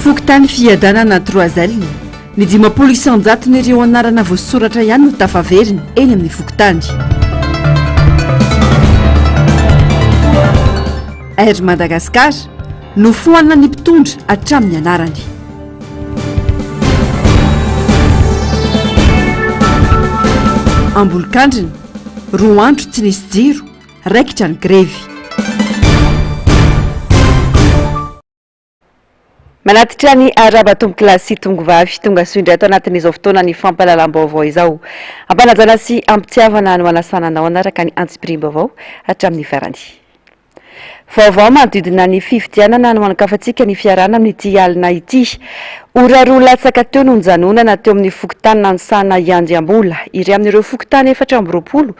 Fokontany Fiadanana Trois-L, ny 50 isan-jaton'ireo anarana voasoratra ihany no tafaverina eny amin'ny fokontany. Air Madagascar, nofoanana ny mpitondra hatramin'ny anarany. Ambolokandrina, roa andro tsy nisy jiro, raikitra ny grevy. Manatitra ny arahaba tompokolahy sy tongovavy tonga soa indray ato anatin'izao fotoana ny fampahalalam-baovao izao. Ampanajana sy ampitiavana no anasana anao hanaraka ny antsipiriam-baovao hatramin'ny farany. Vaovao manodidina ny fifidianana no hanokafantsika ny fiarahana amin'ity alina ity. Ora roa latsaka teo no nijanonana teo amin'ny fokontany Nanisana Iandiambola, iray amin'ireo fokontany 24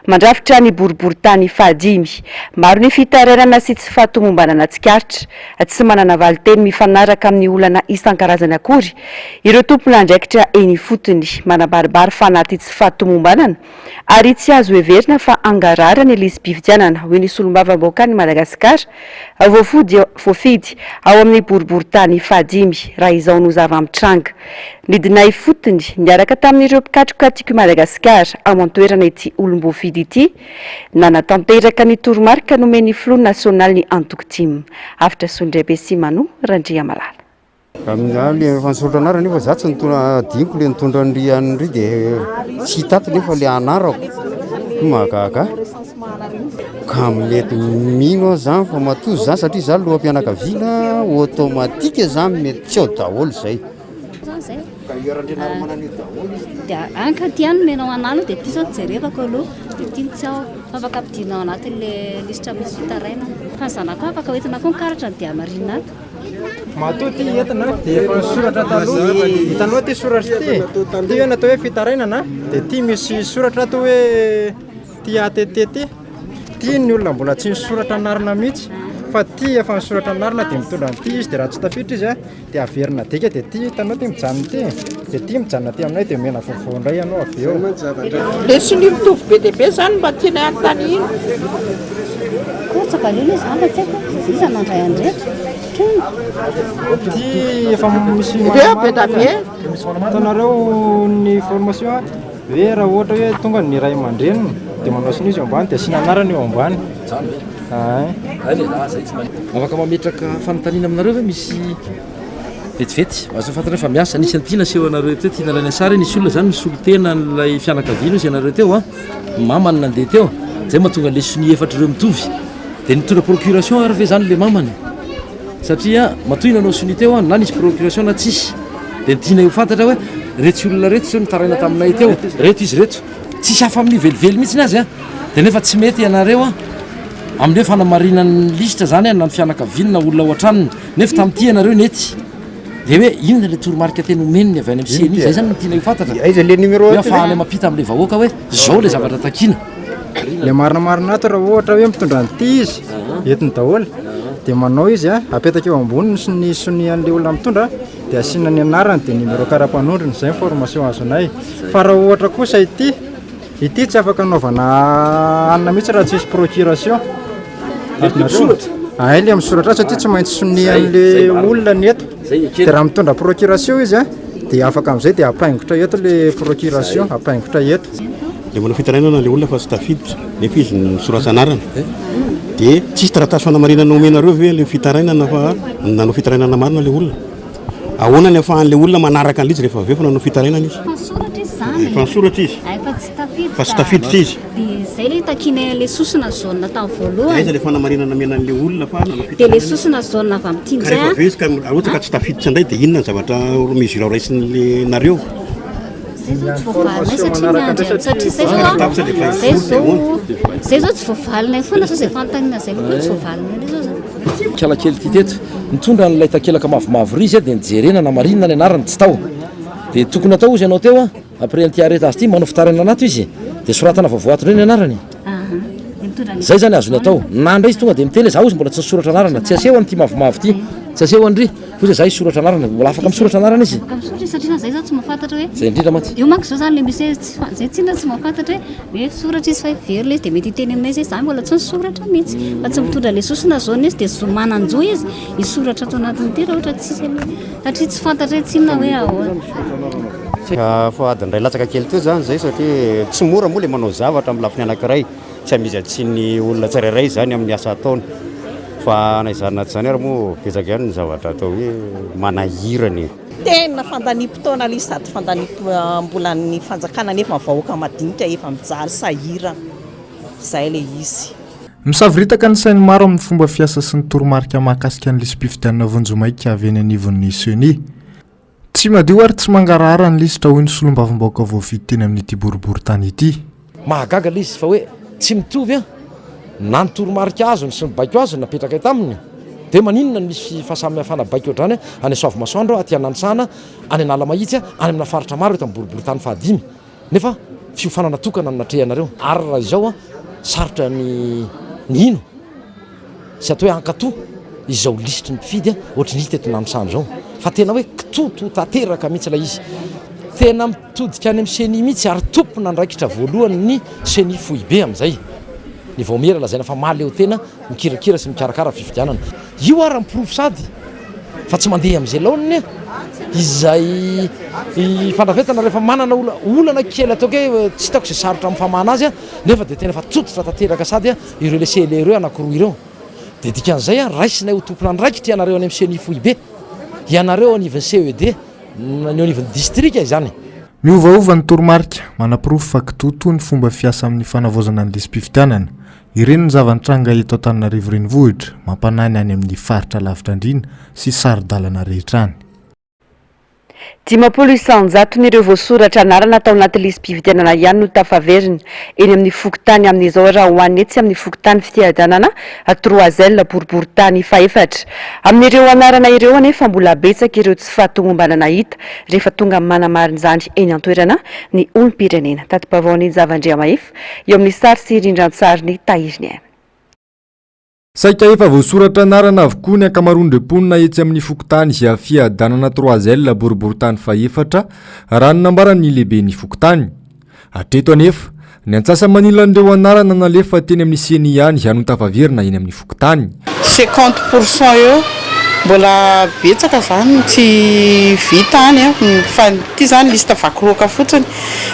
mandrafitra ny boriborintany fahadimy. Maro ny fitarainana sy tsy fahatomombanana tsikaritra. Tsy manana valinteny mifanaraka amin'ny olana isan-karazany akory ireo tompon'andraikitra eny ifotony. Manabaribary fa anaty tsy fahatomombanana ary tsy azo heverina fa hangarahara ny lisi-pifidianana, hoy ny solombavambahoakan'i Madagasikara voafody voafidy ao amin'ny boriborintany fahadimy, raha izao no zava-mitranga. Nidina ifotony niaraka tamin'ireo mpikatroka Tiako i Madagasikara ao an-toerana ity olom-boafidy ity, nanatanteraka ny toromarika nomen'ny filoha nasionalin'ny antoko tim, Avotra Solondraibe sy Mano Randriamalala. Aminà le efa nisoratra anarana nefa za tsy nitondra adinoko le nitondra an'ry an'ry de tsy hita ato nefa le anarako, io mahagaga ahy, ka mety mino aho zany fa matoa za satria za loham-pianakaviana automatique zany mety tsy ao daholo zay. Dia any ka ty any omenao anah aloha dia ty zao no jerevako aloha dia ty no tsy ao fa afaka ampidirina ao anatin'le lisitra misy fitarainana fa ny zanako afaka hoentina koa ny karatra dia hamarinina ato. Matoa ty entina dia efa nisoratra taloha, hitanao ty soratra ty, ty hoe natao hoe fitarainana dia ty misy soratra ato hoe ty ATT ty, ty ny olona mbola tsy nisoratra anarana mihitsy fa ty efa nisoratra anarana dia mitondra an'ity izy dia raha tsy tafiditra izy a Dia averina adika dia ty hitanao ty mijanona ty e, dia ty mijanona aty aminay dia omena vaovao indray ianao avy eo. Le sonia mitovy be dia be zany mba tianay anontaniana. Course valio anie zany fa tsy haiko iza nandray an'ireto. Ty efa misy Ireo be da be. Hitanareo ny formation hoe raha ohatra hoe tonga ny ray aman-dreniny dia manao sonia izy eo ambany dia asiana anarana eo ambany. Afaka mametraka fanontaniana aminareo ve misy vetivety azo fantatra fa miasa nisy an'ity naseho anareo teo ty nalaina sary nisy olona zany nisolo tena an'ilay fianakaviana izy anareo teo a mamany nandeha teo zay mahatonga le sonia efatra ireo mitovy dia nitondra procuration ary ve zany le mamany satria matoa nanao sonia teo a na nisy procuration na tsisy dia ny tianay ho fantatra hoe retsy olona reto zao nitaraina taminay teo reto izy reto Tsisy hafa amin'io velively mihitsy ny azy a! Dia nefa tsy mety ianareo a! Amin'ny hoe fanamarinan'ny lisitra zany a, na ny fianakaviany na olona ao an-tranony, nefa tamin'ity ianareo nety. Dia hoe inona ilay toromarika tena omeny ny avy any amin'ny CNI? Zay zany no tianay ho fantatra. Aiza le numéro Hoe ahafahanay mampita amin'ilay vahoaka hoe izao ilay zavatra takiana. Le marinamarina ato raha ohatra hoe mitondra an'ity izy, entiny daholo, dia manao izy a, apetaka eo amboniny ny sonian'ilay olona mitondra, dia asiana ny anarany dia numéro karapanondrony, izay ny formation azonay. Fa raha ohatra kosa ity, ity tsy afaka anaovana anona mihitsy raha tsisy procuration. Azonareo? Ay le misoratra azy satria tsy maintsy sonian'le olona ny eto. Dia raha mitondra procuration izy a, dia afaka amin'izay dia apaingotra eto le procuration, apaingotra eto. Le manao fitarainana le olona fa tsy tafiditra nefa izy nisoratra anarana dia tsisy taratasy fanamarinana omenareo ve le fitarainana fa nanao fitarainana marina le olona? Ahoana ny ahafahan'ilay olona manaraka an'ilay izy rehefa avy eo efa nanao fitarainana izy? Efa nisoratra izy izany e. Efa nisoratra izy. Efa tsy tafiditra. Fa tsy tafiditra izy. Dia izay ilay takianay an'ilay sosona jaune tamin'ny voalohany. Dia aiza ilay fanamarinana nomena an'ilay olona fa nanao fitarainana? Dia ilay sosona jaune avy amin'ity Ka indray rehefa an. avy eo izy ka arotsaka tsy tafiditra indray dia inona ny zavatra mesure raisin'ilay nareo? Zay zao tsy voavalinay satria miandry an- satria zay zao an, zay zao zay zao tsy voavalinay foana zao zay fanontaniana zay koa tsy voavalinay ndray zao zany. Kala kely ity teto, nitondra an'ilay takelaka mavomavo ry izy dia nijerena namarinina ny anarany tsy tao. Dia tokony atao hozy ianao teo an, après an'ity arrêt azy ity, manao fitarainana ato izy dia soratana vaovao ato indray ny anarany. mitondra Zay zany azony atao. Na ndray izy tonga dia miteny hoe za ozy mbola tsy nisoratra anarana, tsy aseho an'ity mavomavo ity, tsy aseho an'ry, fa ozy hoe za hisoratra anarana, mbola afaka misoratra anarana izy. Afaka misoratra izy satria zay zao tsy mahafantatra hoe. Zay indrindra mantsy. Eo manko zao zany le misy hoe tsy fa, zay tsinona tsy mahafantatra hoe hoe soratra izy fa very le izy dia mety hiteny aminay izy hoe za mbola tsy nisoratra mihitsy fa tsy mitondra le sosona jaune izy dia zo manan-jo izy hisoratra ato anatin'ity raha ohatra tsisy an'io satria tsy fantatra hoe tsinona hoe ahoana. Fa adiny iray latsaka kely teo izany izay satria tsy mora moa ilay manao zavatra amin'ny lafiny anankiray. Tsy amizan-tsiny ny olona tsirairay izany amin'ny asa ataony. Fa na izany na tsy izany ary moa betsaka ihany ny zavatra atao hoe manahirana e. Tena fandaniam-potoana ilay izy sady fandaniam-bolan'ny fanjakana nefa ny vahoaka madinika efa mijaly sahirana. Izay ilay izy. Misavoritaka ny sain'ny maro amin'ny fomba fiasa sy ny toromarika mahakasika ny lisi-pifidianana vonjimaika avy eny anivon'ny Ceni. Tsy madio ary tsy mangarahara ny lisitra hoy ny solombavambahoaka voafidy teny amin'ity boriborintany ity. Mahagaga ilay izy fa hoe tsy mitovy an! Na ny toromarika azony sy ny baiko azony napetrakay taminy dia maninona no misy fahasamihafana baiko ohatr'izany any Soavimasoandro, aty Ananisana, any Analamahitsy, any amina faritra maro eto amin'ny boriborintany fahadimy nefa fiofanana tokana no natrehanareo ary raha izao an! Sarotra ny ny hino. Sy atao hoe hankatò izao lisitry ny mpifidy ohatry ny hita eto Nanisana izao fa tena hoe kitoto tanteraka mihitsy ilay izy. Tena mitodika any amin'ny Ceni mihitsy ary tompon'andraikitra voalohany ny Ceni foibe amin'izay. Ny vaomiera lazaina fa mahaleo tena mikirakira sy mikarakara fifidianana. Io ary ny porofo sady fa tsy mandeha amin'izay laoniny izay fandrafetana rehefa manana olana kely ataoko hoe tsy hitako izay sarotra amin'ny famahana azy nefa dia tena efa tototra tanteraka sady Ireo le CLE ireo anakiroa ireo. Dia dikan'izay an, raisinay ho tompon'andraikitra ianareo any amin'ny Ceni foibe, ianareo eo anivon'ny CED, ny eo anivon'ny distrika izany. Miovaova ny toromarika, manaporofo fa kitoatoa ny fomba fiasa amin'ny fanavaozana ny lisi-pifidianana. Ireny ny zava-nitranga eto Antananarivo Renivohitra, mampanahy ny any amin'ny faritra lavitra andriana sy saro-dalana rehetra any. 50 isan-jaton'ireo voasoratra anarana tao anaty lisi-pifidianana ihany no tafaverina eny amin'ny fokontany amin'izao raha ho an'ny etsy amin'ny fokontany Fiadanana, Trois-L, boriborintany fahefatra. Amin'ireo anarana ireo anefa mbola betsaka ireo tsy fahatomombanana hita rehefa tonga manamarina izany eny an-toerana ny olom-pirenena. Tati-baovaon'i Njava Andriamahefa eo amin'ny sary sy rindran-tsarin'i Tahiry Ny Aina. Saika efa voasoratra anarana avokoa ny ankamaroan'ireo mponina etsy amin'ny fokontany Fiadanana Trois L boriborintany fahefatra, raha ny nambaran'ny lehiben'ny fokontany. Hatreto anefa, ny antsasa-manilan'ireo anarana nalefa teny amin'ny Ceni ihany no tafaverina eny amin'ny fokontany. 50 pour cent eo, mbola betsaka zany ny tsy vita any an, fa ity zany liste vakiroaka fotsiny,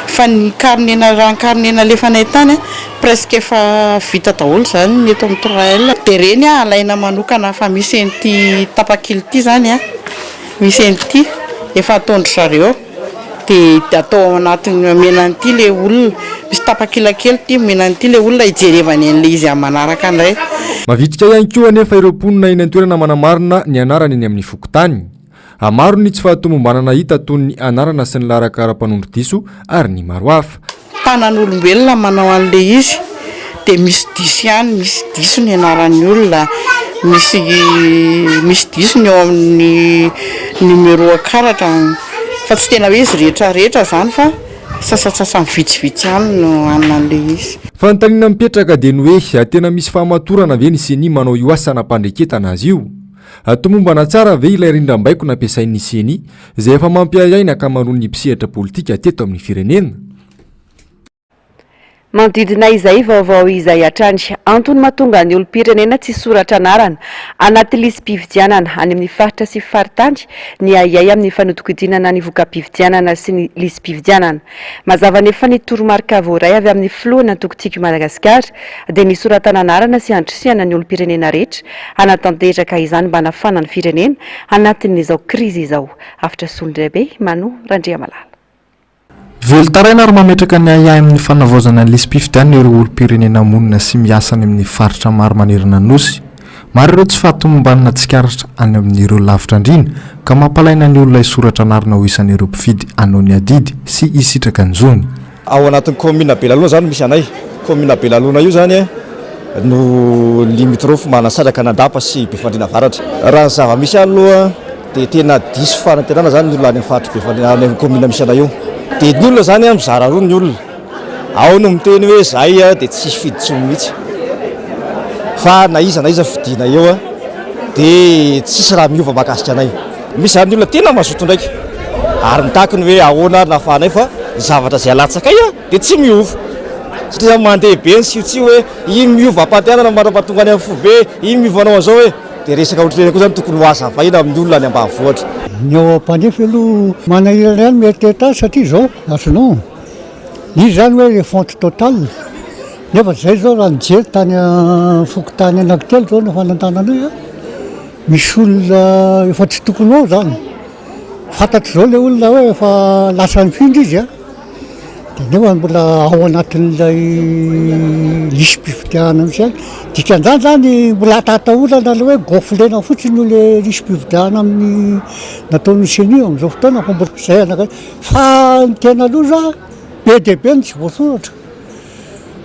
fa ny carnet raha ny carnet nalefanay tany an, Presque efa vita daholo izany ny eto amin'ny trois L. Dia ireny alaina manokana fa misy an'ity tapakila ity izany an, misy an'ity efa ataon-dry zareo dia atao ao anatin'ny omena an'ity ilay olona, misy tapakila kely ity omena an'ity ilay olona hijerevany an'ilay izy amin'ny manaraka indray. Mavitrika ihany koa anefa ireo mponina eny an-toerana manamarina ny anarany eny amin'ny fokontany. Maro ny tsy fahatomombanana hita toy ny anarana sy ny laharan-kara-panondro diso ary ny maro hafa. Tanan'olombelona manao an'ilay izy dia misy diso ihany, misy diso ny anaran'ny olona, misy misy diso ny eo amin'ny numéro karatra fa tsy tena hoe izy rehetra rehetra izany fa sasantsasany vitsivitsy ihany no hanana an'ilay izy. Fanontaniana mipetraka dia ny hoe tena misy fahamatorana ve ny Ceni manao io asa nampandreketana azy io? Tomombana tsara ve ilay rindrambaiko nampiasain'ny Ceni, izay efa mampiahiahy ny ankamaroan'ny mpisehatra politika teto amin'ny firenena? Manodidina izay vaovao izay hatrany. Antony mahatonga ny olom-pirenena tsy hisoratra anarana anaty lisi-pifidianana any amin'ny faritra sy faritany ny ahiahy amin'ny fanodinkodinana ny voka-pifidianana sy ny lisi-pifidianana. Mazava anefa ny toromarika voaray avy amin'ny filohan'ny antoko Tiako i Madagasikara dia ny soratana anarana sy handrisihana ny olom-pirenena rehetra hanatanteraka izany mba hanafana ny firenena anatin'izao krizy izao. Hafitra Solondraibe, Mano Randriamalala. Velon-taraina ary mametraka ny ahiahy amin'ny fanavaozana ny lisi-pifidianana ireo olom-pirenena monina sy miasa any amin'ny faritra maro manerana ny Nosy. Maro ireo tsy fahatomombanana tsikaritra any amin'ireo lavitra andriana ka mampalaina ny olona hisoratra anarana ho isan'ireo mpifidy hanao ny adidy sy hisitraka ny zony. Ao anatin'ny kaominina Belalona izany no misy anay. Kaominina Belalona io izany no limitrophe manasaraka an'Andapa sy Befandriana Avaratra. Raha ny zava-misy any aloha dia tena diso fanantenana izany ny olona any amin'ny faritr'i Befandriana, any amin'ny kaominina misy anay io. Dia ny olona izany mizara roa ny olona. Ao no miteny hoe zahay dia tsy hifidy intsony mihitsy. Fa na iza na iza fidiana eo dia tsisy raha miova mahakasika anay. Misy zany ny olona tena mazoto ndraiky ary mitaky ny hoe ahoana ary nahafahanay fa ny zavatra izay alatsakay dia tsy miova. Satria zany mandeha be ny siotsio hoe iny miova am-pandehanana mandra-pahatonga any amin'ny foibe, iny miova anao an'izao hoe. Dia resaka ohatran'ireny koa zany tokony ho hazavaina amin'ny olona any ambanivohitra. Ny ao Ampanefy aloha manahirana ihany mieritreritra azy satria izao, azonao, nisy izany hoe refonte totale nefa izay izao raha nijery tany fokontany anankitelo izao ny fanantananay a, misy olona efa tsy tokony ao izany, fantatro izao ilay olona hoe efa lasa nifindra izy a. Dia nefa mbola ao anatin'ilay lisi-pifidianana mihitsy ihany. Dikan'izany izany mbola ahatahorana ilay hoe gonflena fotsiny io ilay lisi-pifidianana amin'ny nataon'ny CENI amin'izao fotoana fa mbola izay anankiray. Fa ny tena loza, be dia be ny tsy voasoratra,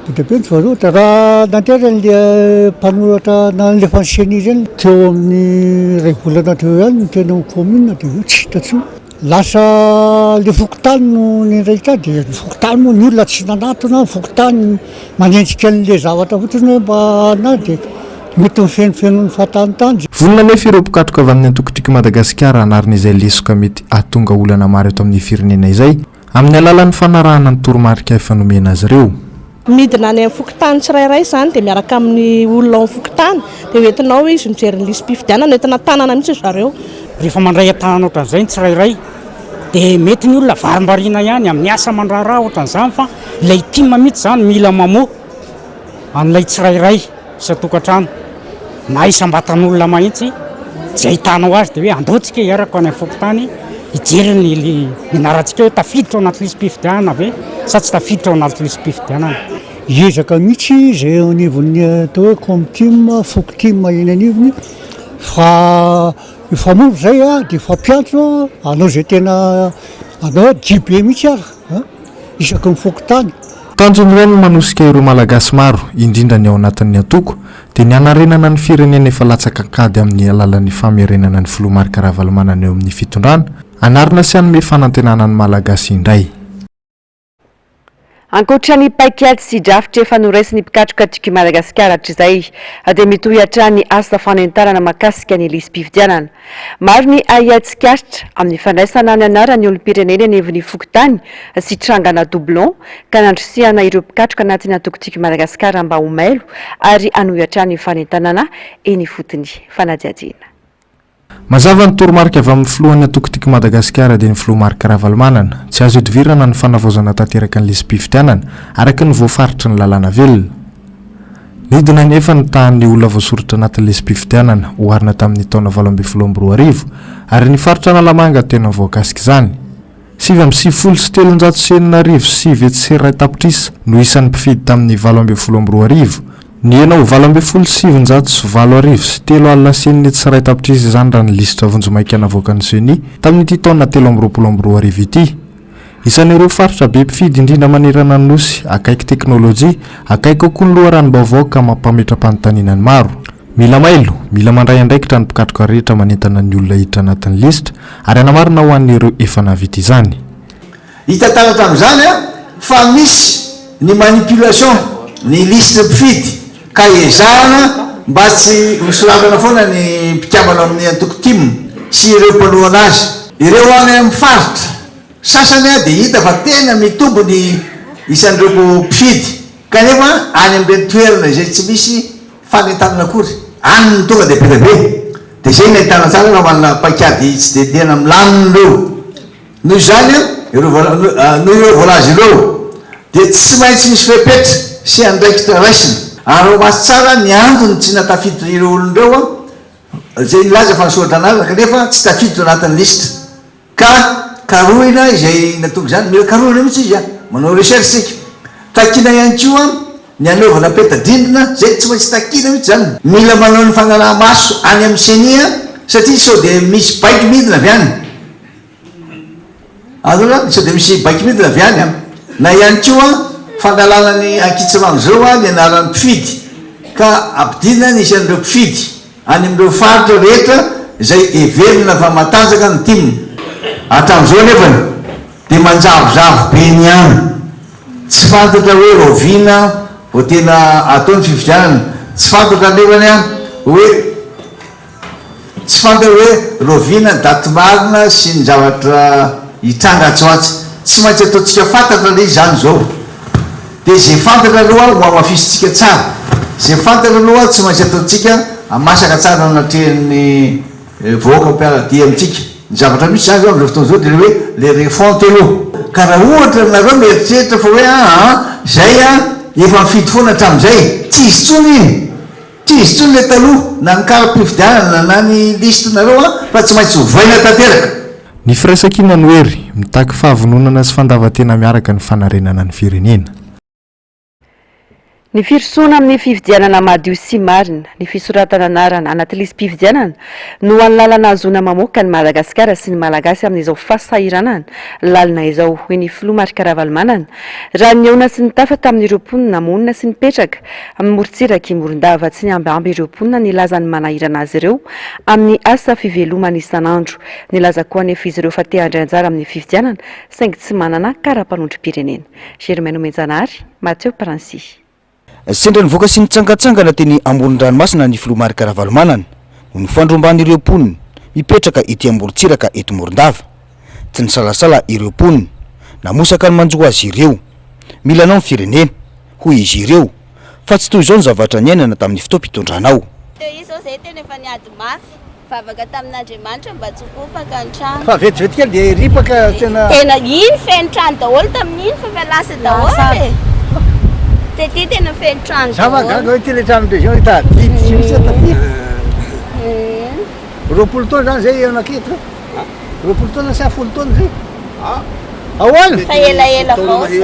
be dia be ny tsy voasoratra. Raha nanteriny ilay mpanoratra nalefan'ny CENI ireny teo amin'ny iray volana teo ihany ny teny amin'ny commune dia avy eo tsy hita intsony. Lasa le fokontany no niandraikitra ahy dia ny fokontany moa ny olona tsy nanatona, ny fokontany manenjika an'le zavatra fotsiny hoe mba anà dia mety mifenofeno ny fahatanitany. Vonona anefa ireo mpikatroka avy amin'ny antoko Tiako i Madagasikara hanarina izay lesoka mety hahatonga olana maro eto amin'ny firenena izay, amin'ny alalan'ny fanarahana ny toromarika efa nomena azy ireo. Midina any amin'ny fokontany tsirairay izany dia miaraka amin'ny olona ao amin'ny fokontany dia hoentina ao izy mijery ny lisi-pifidianana, entina an-tanana mihitsy ry zareo. Rehefa mandray an-tanana ohatran'izay ny tsirairay dia mety ny olona varimbariana ihany amin'ny asa aman-draharaha ohatran'izany fa ilay tim mihitsy izany mila mamoha an'ilay tsirairay. Isan-tokantrano na isam-batan'olona mahitsy izay ahitanao azy dia hoe andao tsika hiaraka any amin'ny fokontany hijery ny ny anarantsika hoe tafiditra ao anaty lisi-pifidianana ve sa tsy tafiditra ao anaty lisi-pifidianana. Hiezaka mihitsy izay eo anivon'ny atao hoe Comtim, Fokotim eny anivony fa hifamory izay dia hifampiantso hanao izay tena hanao hoe diabe mihitsy ary isaky ny fokontany. Tanjona iray ny manosika ireo Malagasy maro, indrindra ny ao anatin'ny antoko, dia ny hanarenana ny firenena efa latsaka an-kady amin'ny alalan'ny famerenana ny filoha Marc Ravalomanana eo amin'ny fitondrana, hanarina sy hanome fanantenana ny Malagasy indray. Ankoatra ny paikady sy drafitra efa noraisin'ny mpikatroka Tiako i Madagasikara hatrizay dia mitohy hatrany ny asa fanentanana mahakasika ny lisi-pifidianana. Maro ny ahiahy tsikaritra amin'ny fandraisana ny anaran'ny olom-pirenena eny anivon'ny fokontany sy trangana doublon ka nandrisihana ireo mpikatroka anatin'ny antoko Tiako i Madagasikara mba ho mailo ary hanohy hatrany ny fanentanana eny ifotony. Fanadihadiana. Mazava ny toromarika avy amin'ny filohan'ny antoko Tiako i Madagasikara dia ny filoha Marc Ravalomanana. Tsy azo ihodivirana ny fanavaozana tanteraka ny lisi-pifidianana araka ny voafaritry ny lalàna velona. Nidina anefa ny tahan'ny olona voasoratra anatin'ny lisi-pifidianana oharina tamin'ny taona 2018 ary ny faritra Analamanga tena voakasik'izany. 6399 tapitrisa no isan'ny mpifidy tamin'ny 2018. Nihena ho 2618,030 tapitrisa izany raha ny lisitra vonjimaika navoakan'ny Ceni tamin'ity taona 2023 ity. Isan'ireo faritra be mpifidy indrindra manerana ny Nosy, akaiky teknolojia, akaiky kokoa ny loharanom-baovao ka mampametra-panontaniana ny maro. Mila mailo, mila mandray andraikitra ny mpikatroka rehetra manentana ny olona hiditra anatin'ny lisitra ary hanamarina ho an'ireo efa nahavita izany. Hita taratra amin'izany fa misy ny manipulation ny lisitry mpifidy ka ezahana mba tsy hosoratana foana ny mpikambana ao amin'ny antoko tim sy ireo mpanohana azy. Ireo any amin'ny faritra sasany dia hita fa tena mitombo ny isan'ireo mpifidy kanefa any amin'ireny toerana izay tsy misy fanentanana akory, any no tonga dia be dia be. Dia izay no ahitana tsara fa manana paikady tsy dia tena milamina ireo. Noho izany, ireo noho ireo voalaza ireo, dia tsy maintsy misy fepetra sy andraikitra raisina. Araho maso tsara ny antony tsy nahatafiditra ireo olona ireo izay nilaza fa nisoratra anarana kanefa tsy tafiditra ao anatin'ny lisitra. Ka karohina izay nahatonga izany. Mila karohina mihitsy izy an! Manao recherche isika. Takiana ihany koa ny hanaovana peta-drindrina, izay tsy maintsy takiana mihitsy izany. Mila manao ny fanaraha-maso any amin'ny ceni satria sao dia misy baiko midina avy any. Azonao zany? Sao dia misy baiko midina avy any an! Na ihany koa fangalana ny ankitsirano zao ny anaran'ny mpifidy ka ampidinina ny isan'ireo mpifidy any amin'ireo faritra rehetra izay heverina fa matanjaka ny tim. Hatramin'izao anefany dia manjavozavo be ny any. Tsy fantatra hoe rahoviana vao tena atao ny fifidianana. Tsy fantatra anefany an hoe tsy fantatra hoe rahoviana ny daty marina sy ny zavatra hitranga atsy ho atsy. Tsy maintsy ataontsika fantatra ilay izy izany izao. Dia izay fantatra aloha ho hamafisintsika tsara. Izay fantatra aloha tsy maintsy ataontsika masaka tsara anatrehan'ny vahoaka mpiara-dia amintsika. Ny zavatra misy izany izao amin'izao fotoana izao dia ilay hoe ilay refonte aloha. Ka raha ohatra nareo mieritreritra fa hoe aa izay an efa mifidy foana hatramin'izay, tsy izy intsony iny. Tsy izy intsony ilay taloha, na ny kara-pifidianana na ny liste-nareo an, fa tsy maintsy ovaina tanteraka. Ny firaisankina no hery, mitaky fahavononana sy fandavan-tena miaraka ny fanarenana ny firenena. Ny firosoana amin'ny fifidianana madio sy marina, ny fisoratana anarana anaty lisi-pifidianana no hany lalana ahazoana mamoaka an'i Madagasikara sy ny Malagasy amin'izao fahasahiranana lalina izao, hoy ny filoha Marc Ravalomanana raha nihaona sy nitafa tamin'ireo mponina monina sy nipetraka amin'ny morontsirak'i Morondava. Tsy nihambihamby ireo mponina nilaza ny manahirana azy ireo amin'ny asa fivelomany isan'andro. Nilaza koa anefa izy ireo fa te handray anjara amin'ny fifidianana saingy tsy manana kara-panondrom-pirenena. Germain Nomenjanahary, Mathieu Princy. Sendra nivoaka sy nitsangantsangana teny amoron-dranomasina ny filoha Marc Ravalomanana noho ny fandrombahan'ireo mponina mipetraka ety amorontsiraka eto Morondava. Tsy nisalasala ireo mponina namosaka ny manjo azy ireo. Mila anao ny firenena, hoy izy ireo, fa tsy toy izao ny zavatra niainana tamin'ny fotoam-pitondranao. Teo izao izay tena efa niady mafy. Vavaka tamin'Andriamanitra mba tsy ho kopaka ny trano. Fa vetivety kely dia ripaka tena. Tena iny feno trano daholo tamin'iny fa efa lasa daholo e. Tety tena feno trano daholo. Za va gaga hoe ity le tranon région hoe tadidy tsy misy taty. 20 taona zany zay anakay eto. 20 taona sa folo taona zay? Ahoana? Fa elaela avao zay.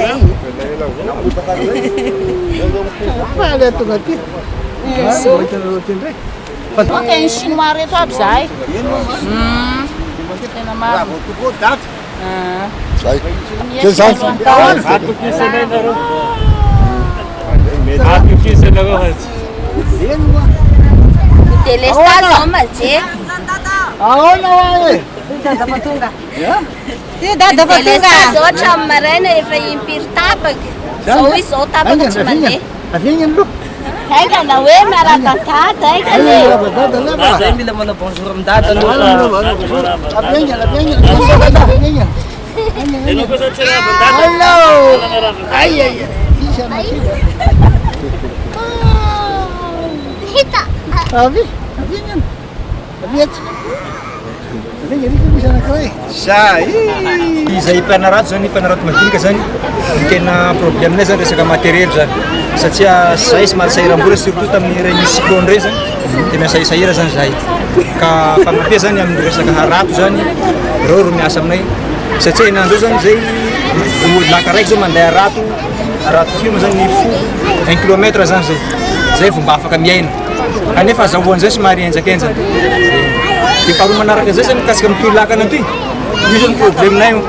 Faly aho tonga aty. Mahita anareo aty indray. Ok, ny chinois reto aby zahay. Tena marina. Zay. Zay zany. Délestage zao majeky. Ahoana hoa e? Dada fa tonga. Dada fa tonga. Zao hatramin'ny maraina efa impiry tapaka. Zao izy zao tapaka tsy mandeha. Avy aingana aloha. Haingana hoe miarahaba dada haingana e. Miarahaba dada aloha. Zay mila manao bonjour amin'ny dada aloha. Avy aingana, avy aingana. Avy aingana. Ianao koa zany tsy miarahaba an'i dada. Hello. Ay ay ay. Iza anakely. Avy, avy aingana. Avy eto. Avy aingana, ito misy anankiray. Zay. Izay mpanarato zany, mpanarato madinika zany, ny tena problème-nay zany resaka matériel zany, satria zahay somary sahiram-bola surtout tamin'ireny cyclone ireny zany, tena sahirasahira zany zahay, ka fagnampia zany amin'ny resaka harato zany, reo ro miasa aminay, satria henany zao zany zay laka raiky zao mandeha harato, harato firy moa zany ny fo, un kilomètre zany zay, zay vao mba afaka miaina. Kanefa azahoan'izay somary henjakenjana. Dia faharoa manaraka an'izay zany mikasika amin'itoy lakana itoy, io zany problème-nay io.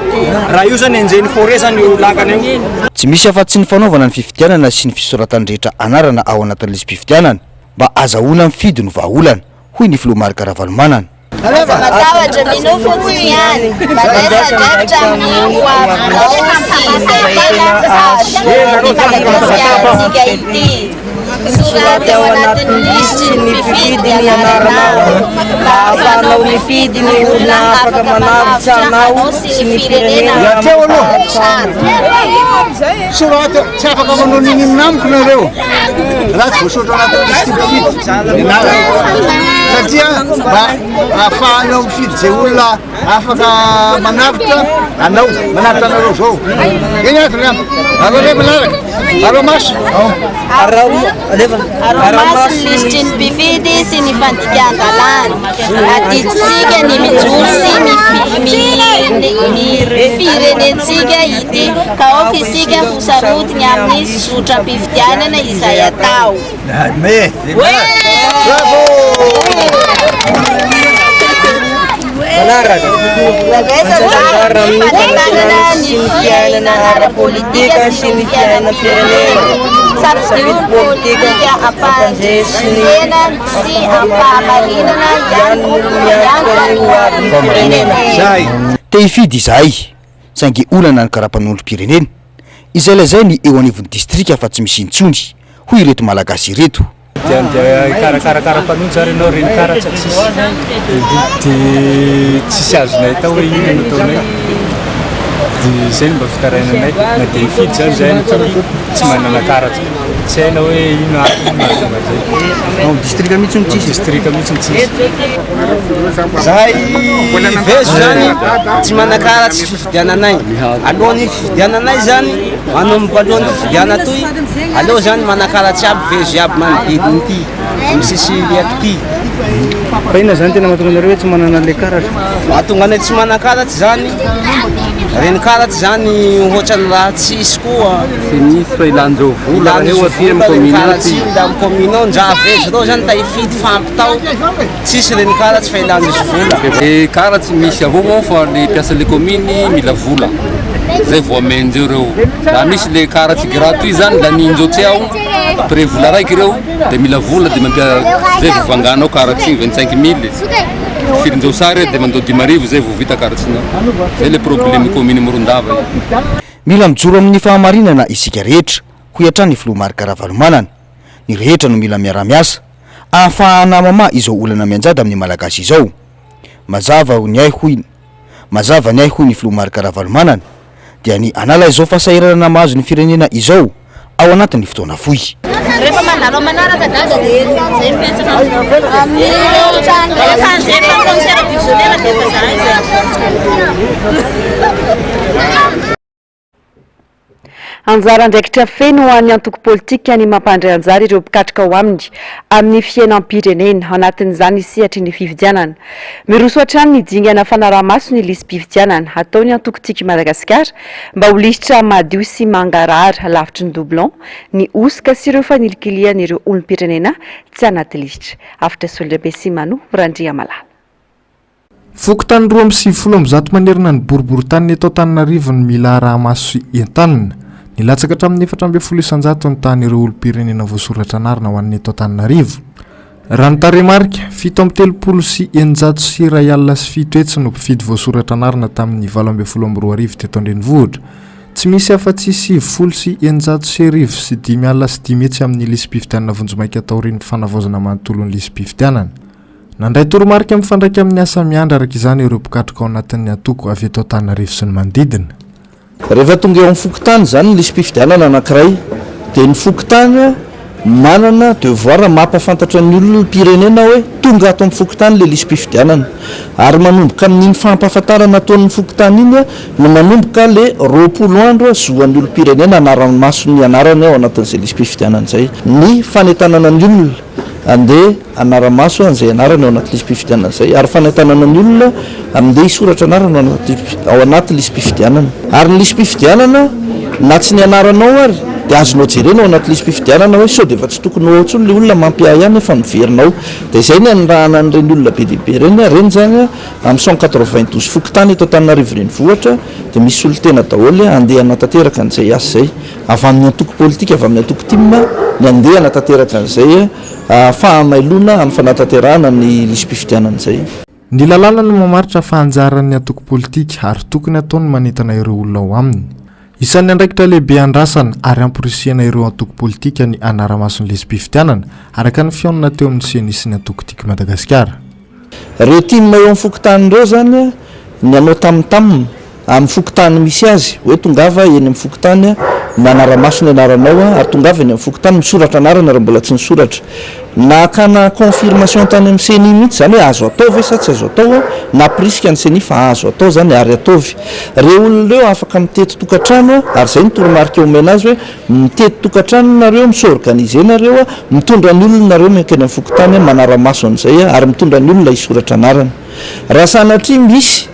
Raha io zany enjehin'ny forêt zany io lakana io. Tsy misy afa-tsy ny fanaovana ny fifidianana sy ny fisoratan'ny rehetra anarana ao anatin'ny lisi-pifidianana mba azahoana mifidy no vahaolana, hoy ny filoha Marc Ravalomanana. Aza matahotra, minoa fotsiny ihany. Mandraisa andraikitra amin'ny ho avinao sy izay tena hahazoan'ny Madagasikara ity. Soraty ao anatin'ny lisitry ny mpifidy ny anaranao mba hahafahanao mifidy ny olona afaka manavotra anao sy ny firenena Teo aloha. Soraty, tsy afaka manao n'inon'inona amiko nareo raha tsy voasoratra anatin'ny lisitry ny mpifidy ny anarako. Satria mba ahafahanao mifidy izay olona afaka manavotra anao, manavotra anareo zao. Eny ato ny amiko. Arao le manaraka. Arao maso. Arao maso ny lisitry ny mpifidy sy ny fandikan-dalàna. Adidintsika ny mijoro sy ny firenentsika ity ka aoka isika ho sarotiny amin'ny zotram-pifidianana izay atao. Mandraisa anjara amin'ny fanentanana ny fiainana ara-politika sy ny fiainam-pirenena. Safidio ny politika am-pandresena sy am-pahamarinana hiantoka ny hoavin'ny firenena. Te hifidy izahay, saingy olana ny karapanondrom-pirenena, izay lazainy eo anivon'ny distrika fa tsy misy intsony, hoy ireto Malagasy ireto. dia andeha hikarakara kara-panondro zany ianao, ireny karatra tsisy. Dia tsisy azonay atao hoe inona no ataonay. Dia izay no mba fitarainanay. Na dia hifidy zany izahay amin'ity tsy manana karatra. Tsy hainao hoe inona antony mahatonga an'izay. Ao amin'ny distrika mihitsy no tsisy? Distrika mihitsy no tsisy. Zahay vezo zany tsy manan-karatsy fifidiananay. Alohan'ny fifidiananay zany, manomboka alohan'ny fifidianana toy, aleo zany manan-karatsy aby vezo iaby manodidina ity, amin'ny sisiliako ity. Fa inona zany tena mahatonga anareo hoe tsy manana an'ilay karatra? Mahatonga anay tsy manan-karatsy zany, reny karatsy zany ohatran'ny raha tsisy koa. Tsy misy fa ilan'ireo vola raha eo aty amin'ny commune ao ty. Amin'ny commune ao ndra vezo reo zany ta hifidy fampitao. Tsisy reny karatsy fa ilan'izy vola. Le karatsy misy avao ao fa le mpiasa le commune mila vola zay vao amendreo reo. Raha misy le karatsy gratuit zany laninjeo tsy ao après vola raiky reo de mila vola de mampia zay vao vanganao karatsy igny 25 mille firinjeo sary de mandoa 5000 zay vao vita karatsinao. Zay le problème commune Morondava io. Mila mijoro amin'ny fahamarinana isika rehetra, hoy hatrany ny filoha Marc Ravalomanana. Ny rehetra no mila miara-miasa. ahafahana mamaha izao olana mianjady amin'ny Malagasy izao. Mazava ny ahy hoy Mazava ny ahy hoy ny filoha Marc Ravalomanana dia ny hanala izao fahasahiranana mahazo ny firenena izao ao anatin'ny fotoana fohy. Rehefa mandalo amin'ny manaraka dada dia zay mipetraka amin'ireo trano rehefa handefa commissaire divisionnaire dia efa zahay zay. Anjara andraikitra feno ho an'ny antoko politika ny mampandray anjara ireo mpikatroka ao aminy amin'ny fiainam-pirenena, anatin'izany ny sehatry ny fifidianana. Miroso hatrany ny dingana fanaraha-maso ny lisi-pifidianana ataon'ny antoko Tiako i Madagasikara mba ho lisitra madio sy mangarahara lavitry ny doublon, ny hosoka sy ireo fanilikilihan'ireo olom-pirenena tsy anaty lisitra. Avotra Solondrabe sy Mano Randriamalala. Fokontany 192 manerana ny boriborintany eto Antananarivo no mila araha-maso sy entanina. Nilatsaka hatramin'ny 14% ny tahan'ireo olom-pirenena voasoratra anarana ho an'ny eto Antananarivo. Raha ny tarehimarika, 637 700 no mpifidy voasoratra anarana tamin'ny 2018 teto an-drenivohitra. Tsy misy afa-tsy 690 500 amin'ny lisi-pifidianana vonjimaika taorian'ny fanavaozana manontolo ny lisi-pifidianana. Nandray toromarika mifandraika amin'ny asa miandry araka izany ireo mpikatroka ao anatin'ny antoko avy eto Antananarivo sy ny manodidina. Rehefa tonga eo amin'ny fokontany izany ny lisi-pifidianana anankiray dia ny fokontany manana devoir mampahafantatra ny olom-pirenena hoe tonga ato amin'ny fokontany ilay lisi-pifidianana ary manomboka amin'iny fampahafantarana ataon'ny fokontany iny no manomboka ilay 20 andro zoan'ny olom-pirenena hanara-maso ny anarany ao anatin'izay lisi-pifidianana izay. Ny fanentanana ny olona Andeha hanara-maso an'izay anarana ao anaty lisi-pifidianana izay, ary fanentanana ny olona andeha hisoratra anarana ao anaty ao anaty lisi-pifidianana. Ary ny lisi-pifidianana, na tsy ny anaranao ary, dia azonao jerena ao anaty lisi-pifidianana hoe sao dia efa tsy tokony ho ao intsony ilay olona mampiahiahy nefa miverina ao. Dia izay ny anirahana an'ireny olona be dia be ireny, ireny izany amin'ny 192 fokontany eto Antananarivo Renivohitra dia misy solontena daholo andeha hanatanteraka an'izay asa izay. Avy amin'ny antoko politika, avy amin'ny antoko tim ny handeha hanatanteraka an'izay fahamailoana amin'ny fanatanterahana ny lisi-pifidianana izay. Ny lalàna no mamaritra fa anjaran'ny antoko politika ary tokony ataony ny manentana ireo olona ao aminy. Isan'ny andraikitra lehibe andrasana ary amporisihana ireo antoko politika ny hanara-maso ny lisi-pifidianana, araka ny fihaonana teo amin'ny Ceni sy ny antoko Tiako i Madagasikara. Ireo tim eo amin'ny fokontany ireo izany ny hanao tam tam amin'ny fokontany misy azy, hoe tongava eny amin'ny fokontany manara-maso ny anaranao ary tongava eny amin'ny fokontany misoratra anarana raha mbola tsy nisoratra. Nakana confirmation tany amin'ny ceni mihitsy izany hoe azo atao ve sa tsy azo atao, nampirisika ny ceni fa azo atao izany ary ataovy. Ireo olona ireo afaka mitety tokantrano ary izay no toromarika omena azy hoe Mitety tokantrano nareo, mi-s'organiser nareo, mitondra ny olona nareo miankeny amin'ny fokontany, manara-maso an'izay ary mitondra ny olona hisoratra anarana. Raha sanatria misy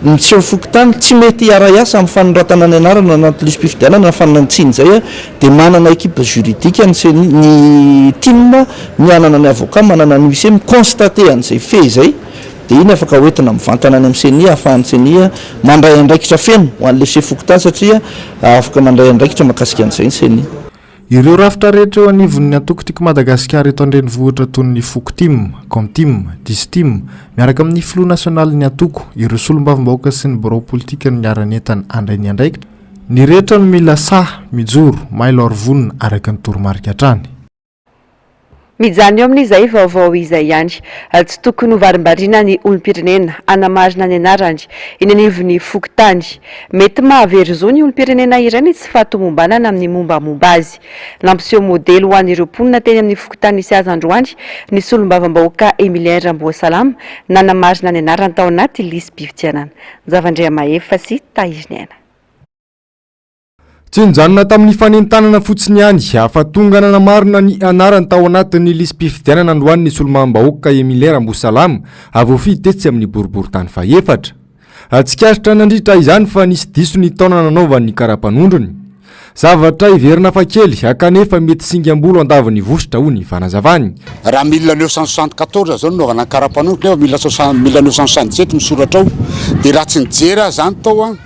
ny tsy ao fokontany tsy mety hiara-hiasa amin'ny fanoratana ny anarana anaty lisi-pifidianana na fanantsiny izay dia manana équipe juridique ny ceni, ny tim, mianana ny avocat, manana ny huissier mi-constater an'izay fait izay. Dia iny afaka hoentina mivantana any amin'ny ceni ahafahan'ny ceni mandray andraikitra feno ho an'ilay sefo fokontany satria afaka mandray andraikitra mahakasika an'izay ny ceni. Ireo rafitra rehetra eo anivon'ny antoko Tiako Madagasikara eto an-drenivohitra toy ny Fokotim, Komtim, Distim, miaraka amin'ny filoha nasionalin'ny antoko, ireo solombavambahoaka sy ny birao politika no niara-nientana handray ny andraikitra. Ny rehetra no mila sahy, mijoro, mailo ary vonona araka ny toromarika hatrany. Mijanona eo amin'izay vaovao izay ihany. Tsy tokony ho varimbariana ny olom-pirenena hanamarina ny anarany eny anivon'ny fokontany. Mety mahavery zo ny olom-pirenena iray ny tsy fahatomombanana amin'ny mombamomba azy. Nampiseho modely ho an'ireo mponina teny amin'ny fokontany nisy azy androany ny solombavambahoaka Emilien Ramboasalama nanamarina ny anarany tao anaty lisi-pifidianana. Javandriamahefa sy Tahiriniaina. Tsy nijanona tamin'ny fanentanana fotsiny ihany fa tonga nanamarina ny anarany tao anatin'ny lisi-pifidianana androany ny solombavambahoaka Emilien Rambosalama, voafidy tetsy amin'ny boriborintany fahefatra. Tsikaritra nandritra izany fa nisy diso ny taona nanaovany ny kara-panondrony. Zavatra heverina fa kely kanefa mety singam-bolo andavin'ny vositra hoy ny fanazavany. Raha 1974 zao no nanaovana ny kara-panondro nefa mille soixante 1977 misoratra ao dia raha tsy nijery aho zany tao an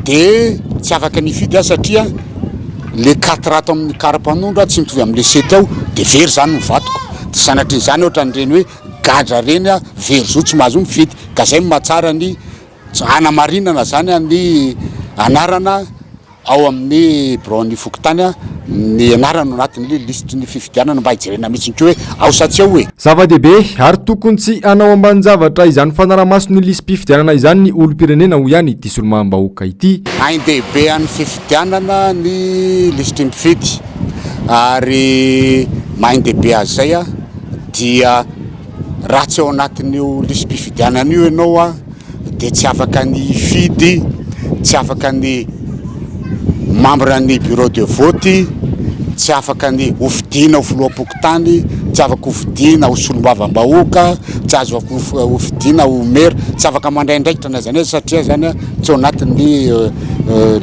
dia tsy afaka nifidy aho satria le quatre ato amin'ny kara-panondro tsy mitovy amin'le sept ao dia very zany ny vatoko dia sanatrian'izany ohatran'ireny hoe gadra reny aho very zo tsy mahazo mifidy ka zay no mahatsara ny hanamarinana zany ny anarana Ao amin'ny biraon'ny fokontany ny anarana ao anatin'ny lisitry ny fifidianana mba hijerena mihitsy koa hoe ao sa tsy ao e. Zava-dehibe ary tokony tsy hanao ambanin-javatra izany fanaramaso ny lisi-pifidianana izany ny olom-pirenena hoy ihany ity solombavambahoaka ity. Ain-dehibe an'ny fifidianana ny lisitry ny mpifidy ary maha-ain-dehibe azy izay dia raha tsy ao anatin'io lisi-pifidianana io ianao dia tsy afaka ny hifidy, tsy afaka ny membre ny bureau de vote, tsy afaka ny hofidiana ho filoham-pokontany, tsy afaka hofidiana ho solombavambahoaka, tsy azo hofidiana ho maire, tsy afaka mandray andraikitra na aiza na aiza satria zany tsy ao anatin'ny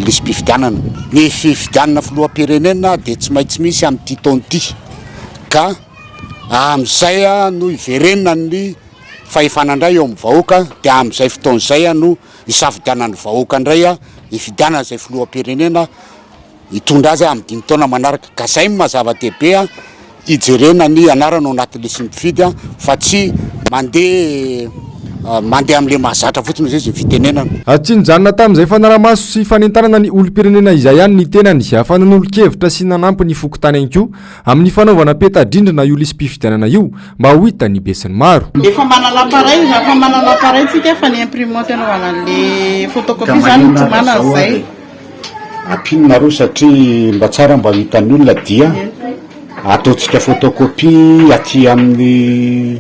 lisi-pifidianana. Ny fifidianana filoham-pirenena dia tsy maintsy misy amin'ity taona ity ka amin'izay no hiverenan'ny fahefana indray eo amin'ny vahoaka dia amin'izay fotoana izay no hisafidianan'ny vahoaka indray hifidianana izay filoham-pirenena hitondra azy amin'ny dimy taona manaraka ka izay no maha zava-dehibe hijerena ny anarana ao anatin'ny lisitry ny mpifidy fa tsy mandeha mandeha amin'ilay mahazatra fotsiny hoy izy ny fitenenana. Tsy nijanona tamin'izay fanarahamaso sy fanentanana ny olom-pirenena izay ihany ny tenany fa nanolo-kevitra sy nanampy ny fokontany ihany koa Amin'ny fanaovana peta-drindrina io lisi-pifidianana io mba ho hitan'ny besinimaro. Efa manana appareil, efa manana appareil tsika fa ny imprimante anaovana an'le photocopie zany no tsy manana zay. Ampino nareo satria mba tsara mba ho hitan'ny olona dia ataontsika photocopie aty amin'ny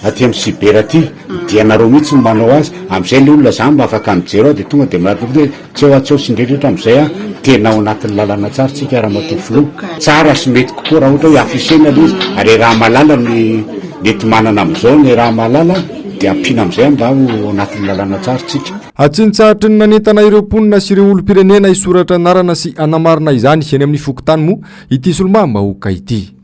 aty amin'ny cyber aty dia nareo mihitsy no manao azy amin'izay le olona zany mba afaka mijery ao dia tonga dia milaza hoe Tsy eo atsy eo sy indrindrindra amin'izay an, tena ao anatin'ny lalana tsara tsika Ramatoa Filoha. Tsara sy mety kokoa raha ohatra hoe afficher-na ilay izy ary iaraha-mahalala ny mety manana amin'izao ny iaraha-mahalala dia ampiana amin'izay mba ho ao anatin'ny lalana tsara tsika. Tsy nitsahatry ny nanentana ireo mponina sy ireo olom-pirenena hisoratra anarana sy hanamarina izany eny amin'ny fokontany moa ity solombavambahoaka ity.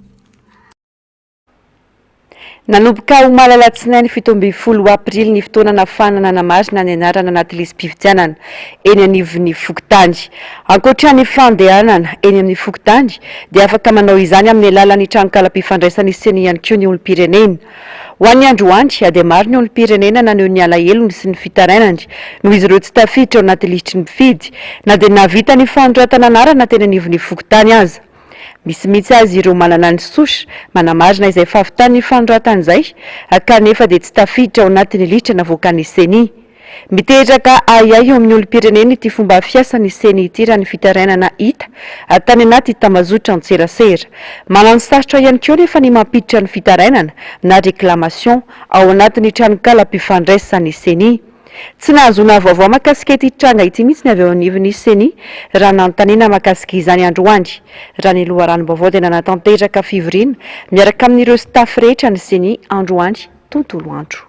Nanomboka omaly alatsinainy 17 aprily ny fotoana nahafahana nanamarina ny anarana anaty lisi-pifidianana eny anivon'ny fokontany. Ankoatra ny fandehanana eny amin'ny fokontany dia afaka manao izany amin'ny alalan'ny tranonkalam-pifandraisan'ny Ceni ihany koa ny olom-pirenena. Ho an'ny androany dia maro ny olom-pirenena naneho ny alahelony sy ny fitarainany noho izy ireo tsy tafiditra ao anaty lisitry ny mpifidy na dia nahavita ny fanoratana anarana teny anivon'ny fokontany aza. Misy mihitsy aza ireo manana ny souche manamarina izay fahavitan'ny fanoratana izay kanefa dia tsy tafiditra ao anatin'ny lisitra navoakan'ny Ceni. Miteraka ahiahy eo amin'ny olom-pirenena ity fomba fiasan'ny Ceni ity raha ny fitarainana hita tany anaty tambazotran-tserasera. Mananosarotra ihany koa anefa ny mampiditra ny fitarainana na réclamation ao anatin'ny tranonkalam-pifandraisan'ny Ceni. Tsy nahazoana vaovao mahakasika ity tranga ity mihitsy ny avy eo anivon'ny Ceni raha nanontaniana mahakasika izany androany. Raha ny loharanom-baovao dia nanatanteraka fivoriana miaraka amin'ireo staff rehetra ny Ceni androany tontolo andro.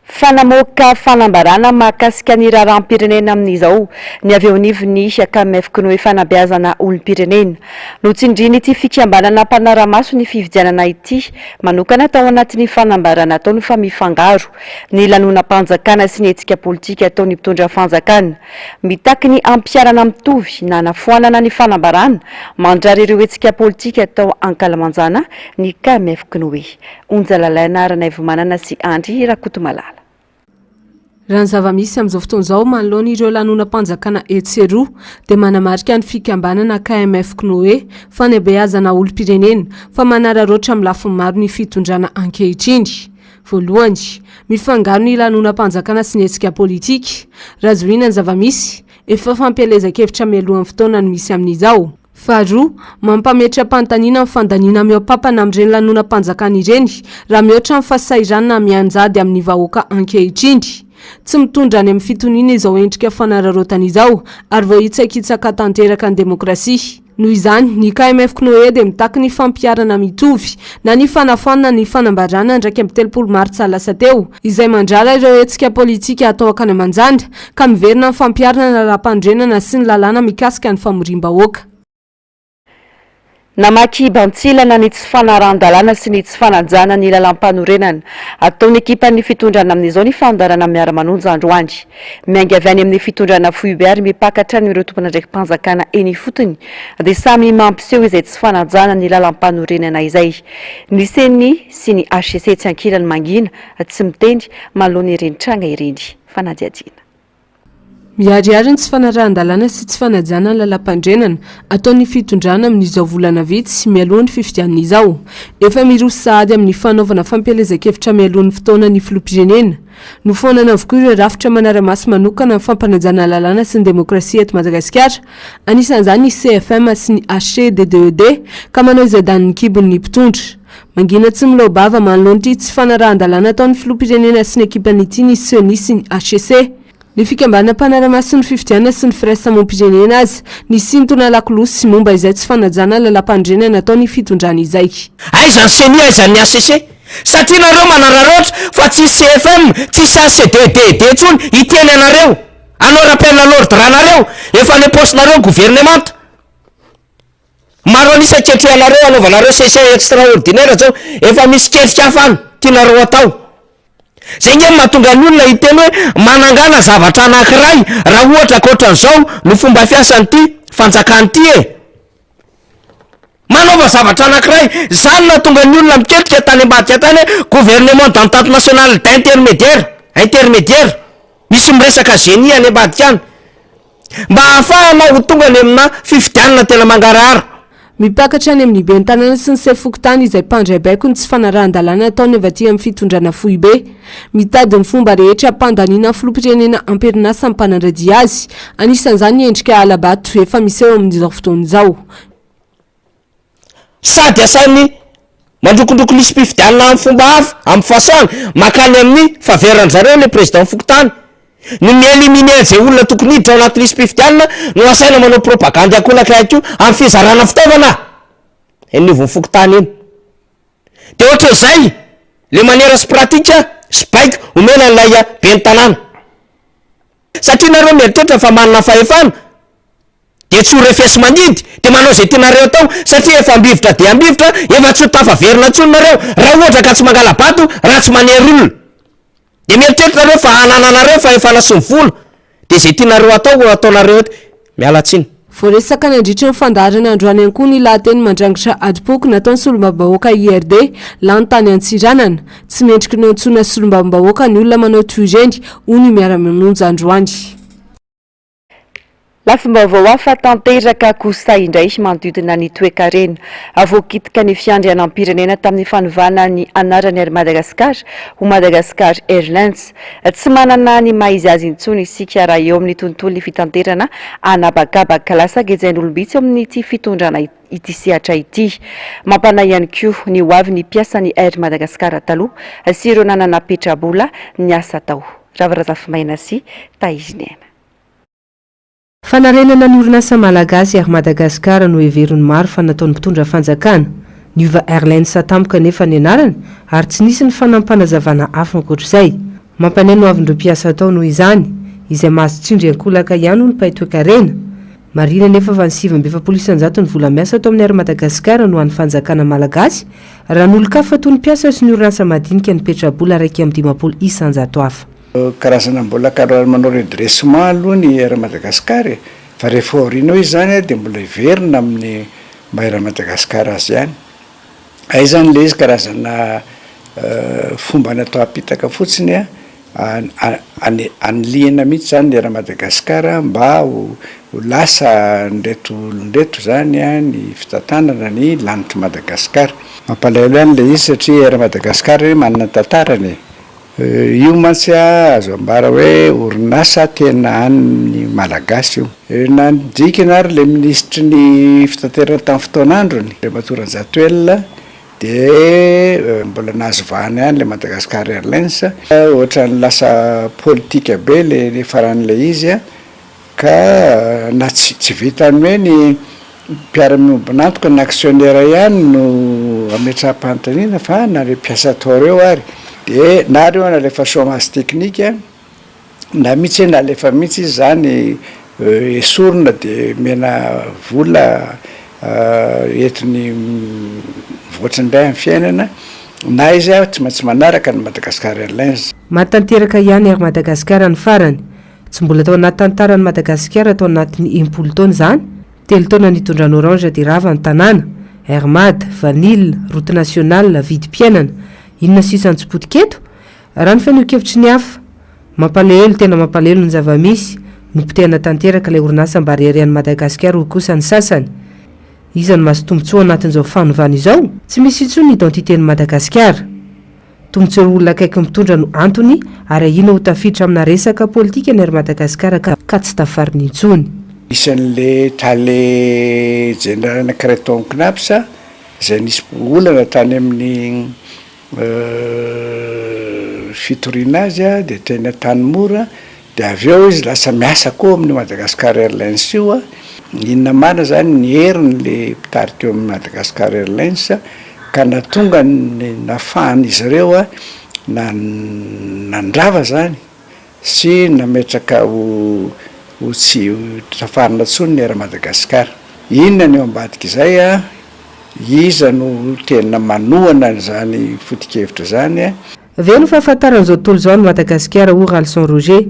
Fa namoaka fanambarana mahakasika ny raharaham-pirenena amin'izao ny avy eo anivon'ny Camef Cnoe Fanabeazana Olom-pirenena. Notsindrian'ity fikambanana mpanara-maso ny fifidianana ity manokana tao anatin'ny fanambarana ataony fa mifangaro ny lanonam-panjakana sy ny hetsika politika ataon'ny mpitondra fanjakana. Mitaky ny hampiharana mitovy na hanafoanana ny fanambarana mandrara ireo hetsika politika atao ankalamanjana ny KMF Cnoe. Onja Lalaina Ranaivomanana sy Andry Rakotomalala. Raha ny zava-misy amin'izao fotoana izao manoloana ireo lanonam-panjakana etsy sy eroa dia manamarika ny fikambanana KMF Cnoe, fanabeazana olom-pirenena, fa manararaotra amin'ny lafiny maro ny fitondrana ankehitriny. Voalohany, mifangaro ny lanonam-panjakana sy ny hetsika politika. Raha zohiana ny zava-misy, efa fampielezan-kevitra mialohan'ny fotoana no misy amin'izao. Faharoa, mampametra-panontaniana ny fandaniana mihoa-pampana amin'ireny lanonam-panjakana ireny raha mihoatra ny fahasahiranana mianjady amin'ny vahoaka ankehitriny. Tsy mitondra any amin'ny fitoniana izao endrika fanararaotana izao ary voahitsakitsaka tanteraka ny demokrasia. Noho izany, ny KMF Cnoe dia mitaky ny fampiharana mitovy na ny fanafoanana ny fanambarana ny 31 martsa lasa teo izay mandrara ireo hetsika politika atao ankalamanjana ka miverina amin'ny fampiharana ny lalàmpanorenana sy ny lalàna mikasika ny famoriam-bahoaka. Namaky bantsilana ny tsy fanarahan-dalàna sy ny tsy fanajana ny lalàmpanorenana ataon'ny ekipan'ny fitondrana amin'izao ny fandaharana Miara-manonja androany. Miainga avy any amin'ny fitondrana foibe ary mipaka hatrany amin'ireo tompon'andraiki-panjakana eny ifotony dia samy mampiseho izay tsy fanajana ny lalàmpanorenana izay. Ny Ceni sy ny hcc etsy ankilany mangina tsy miteny manoloana ireny tranga ireny. Fanadihadiana. Miharihary ny tsy fanarahan-dalàna sy tsy fanajana ny lalàmpandrenana ataon'ny fitondrana amin'izao volana vitsy mialoha ny fifidianana izao. Efa miroso sahady amin'ny fanaovana fampielezan-kevitra mialoha ny fotoana ny filoham-pirenena. Nofoanana avokoa ireo rafitra manara-maso manokana ny fampanajana lalàna sy ny demokrasia eto Madagasikara, anisan'izany ny CFM sy ny HCDDED, ka manao izay danin'ny kibony ny mpitondra. Mangina tsy miloa-bava manoloana ity tsy fanarahan-dalàna ataon'ny filoham-pirenena sy ny ekipany ity ny Ceni sy ny hcc. Ny fikambanana mpanara-maso ny fifidianana sy ny firaisamoam-pirenena aza nisintona lakolosy momba izay tsy fanajana lalàmpanorenana ataon'ny fitondrana izay. Aiza ny Ceni aiza ny hcc? Satria nareo manararaotra fa tsisy CFM, tsisy HCDDD intsony hiteny anareo, hanao rappel à l'ordre anareo, efa any am-paosinareo ny governemanta. Maro an'isa ketrehanareo hanaovanareo session extraordinaire zao, efa misy ketrika hafa any tianareo atao. Zay nge no mahatonga ny olona hiteny hoe manangana zavatra anankiray raha ohatra ka ohatran'izao no fomba fiasan'ity fanjakana ity e! Manaova zavatra anankiray, zany no nahatonga ny olona miketrika tany ambadika tany hoe gouvernement d'entente nationale d'intermédiaire, intermédiaire, misy miresaka génie any ambadika any. Mba hahafahana ho tonga any amina fifidianana tena mangarahara. Mipaka hatrany amin'ny ben'ny tanàna sy ny sefo fokontany izay mpandray baiko ny tsy fanarahan-dalàna ataony avy aty amin'ny fitondrana foibe. Mitady ny fomba rehetra hampandaniana ny filoham-pirenena am-perinasa ny mpanara-dia azy. Anisan'izany ny endrika hala-bato efa miseho amin'izao fotoana izao. Sady asainy mandrokondroko lisi-pifidianana amin'ny fomba hafa, amin'ny façon-ny, mankany amin'ny faveur-n-dry zareo ilay président fokontany. Ny mi-éliminer an'izay olona tokony hiditra ao anaty lisi-pifidianana no asaina manao propagandy ankolaka ihany koa amin'ny fizarana fitaovana eny anivon'ny fokontany eny. Dia ohatran'izay le manière sy pratique sy baiko omena an'ilay ben'ny tanàna. Satria nareo mieritreritra fa manana fahefana, Dia tsy ho refesi-mandidy, dia manao izay tianareo atao, satria efa ambivitra dia ambivitra, efa tsy ho tafaverina intsony nareo, raha ohatra ka tsy mangala-bato, raha tsy manery olona. Dia mieritreritra nareo fa anananareo fahefana sy ny vola, dia izay tianareo atao ho ataonareo eto. Miala tsiny. Voaresaka nandritry ny fandaharana androany ihany koa ny lahateny mandrangitra adim-poko nataon'ny solombavambahoaka IRD lany tany Antsiranana. Tsy mendriky ny antsoina solombavambahoaka ny olona manao toy ireny, hoy ny miara-manonja androany. Lafim-baovao hafa tanteraka kosa indray manodidina ny toekarena. Voakitika ny fiandrianam-pirenena tamin'ny fanovana ny anaran'ny Air Madagascar ho Madagascar Airlines. Tsy manana ny maha izy azy intsony isika raha eo amin'ny tontolon'ny fitanterana an'habakabaka. Lasa gejain'olom-bitsy eo amin'ity fitondrana ity sehatra ity. Mampanahy ihany koa ny hoavin'ny mpiasan'ny Air Madagascar taloha sy ireo nanana petra-bola niasa tao. Rava Razafimaina sy Tahirinena. Fanarenana ny orinasa malagasy Air Madagascar no heverin'ny maro fa nataon'ny mpitondra fanjakana. Niova Airlines tampoka anefa ny anarany ary tsy nisy ny fanampinazavana hafa ankoatr'izay. Mampanahy no avin'ireo mpiasa tao noho izany, izay mahazo tsindry ankolaka ihany hoy ny mpahay toekarena. Marihina anefa fa ny 49 isan-jaton'ny vola miasa ato amin'ny Air Madagascar no an'ny fanjakana malagasy, raha ny olon-kafa toy ny mpiasa sy ny orinasa madinika ny petrabola 51 isan-jato hafa. Karazana mbola karaha manao redressement aloha ny Air Madagascar e, fa rehefa aoriana eo izy zany dia mbola hiverina amin'ny maha Air Madagascar azy ihany. Hay zany le izy karazana fomba natao apitaka fotsiny a. Anilihina mihitsy izany ny Air Madagascar mba ho lasa an'ireto olona ireto izany ny fitantanana ny lanitr'i Madagasikara. Mampalahelo ihany ilay izy satria Air Madagascar anie manana ny tantarany e. Io mantsy azo ambara hoe orinasa tena an'ny Malagasy io. Nandikana ary ilay minisitry ny fitaterana tamin'ny fotoan'androny, Andriamatoa Ranjatoelina, Dia mbola nahazo vahana ihany ilay Madagascar Airlines. Ohatran'ny lasa politika be ilay niafaran'ilay izy ka na tsy tsy vitan'ny hoe ny mpiara-miombon'antoka na actionnaire ihany no ametraham-panontaniana fa na ireo mpiasa tao ireo ary. Dia na ireo nalefa chômage technique. Na mihitsy hoe nalefa mihitsy izy zany esorina de omena vola entiny mivoatra indray amin'ny fiainana na izy ary tsy maintsy manaraka ny Madagascar Airlines. Maty tanteraka ihany Air Madagascar ny farany. Tsy mbola tao anaty tantaran'i Madagasikara tao anatin'ny 60 taona izany. Telo taona nitondran'i Orange dia rava ny tanàna. Air Mad, Vanille, Route Nationale, vidim-piainana. Inona sisa no tsy potika eto? Raha ny fanehoan-kevitry ny hafa, mampalahelo, tena mampalahelo ny zava-misy, nopotehana tanteraka ilay orinasa mba reharehan'i Madagasikara hoy kosa ny sasany. Iza no mahazo tombontsoa anatin'izao fanovana izao? Tsy misy intsony ny identité-n'i Madagasikara. Tombontsoa ireo olona akaiky mitondra no antony ary ahiana ho tafiditra amina resaka politika ny Air Madagascar ka tsy tafarina intsony. Isan'ilay tale jeneraly anankiray tao amin'ny Cnaps izay nisy olana tany amin'ny fitoriana azy dia teny Antanimora dia avy eo izy lasa miasa koa amin'io Madagascar Airlines io, inona marina zany ny heriny le mpitarika eo amin'ny Madagascar Airlines ka nahatonga ny nafahan'izy ireo na nandrava zany sy nametraka ho ho tsy ho tafarina intsony ny Air Madagascar. Inona ny ao ambadik'izay a? Iza no tena manohana an'izany foto-kevitra izany a? Ve no fahafantaran'izao tontolo izao an'i Madagasikara hoy Ralison Roger.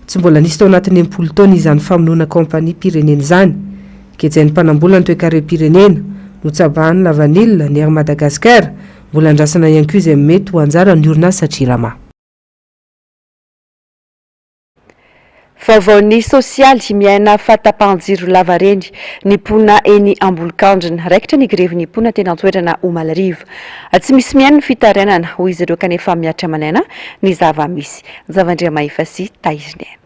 Tsy mbola nisy tao anatin'ny 60 taona izany famonoana kaompaniam-pirenena izany. Gejain'ny mpanambola ny toekarem-pirenena. Notsabahan'ny lavanila, ny Air Madagascar. Mbola andrasana ihany koa izay mety ho anjaran'ny orinasa Jirama. Vaovaon'ny sosialy, miaina fahatapahan-jiro lavareny ny mponina eny Ambolokandrina. Raikitra ny grevin'ny mponina teny an-toerana omaly hariva. Tsy misy mihaino ny fitarainana, hoy izy ireo kanefa mihatra aman'aina ny zava-misy. Javandriamahefa sy Tahiriniaina.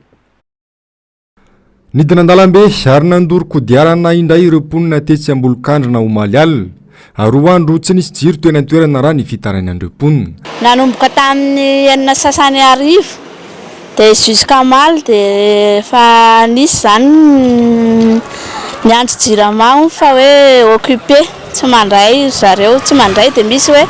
Nidina an-dalambe ary nandoro kodiarana indray ireo mponina tetsy Ambolokandrina omaly alina. Roa andro tsy nisy jiro teny an-toerana raha ny fitarainan'ireo mponina. Nanomboka tamin'ny enina sy sasany hariva dia jusqu'à omaly dia efa nisy izany niantso jirama hono fa hoe occupé. Tsy mandray ry zareo, tsy mandray dia misy hoe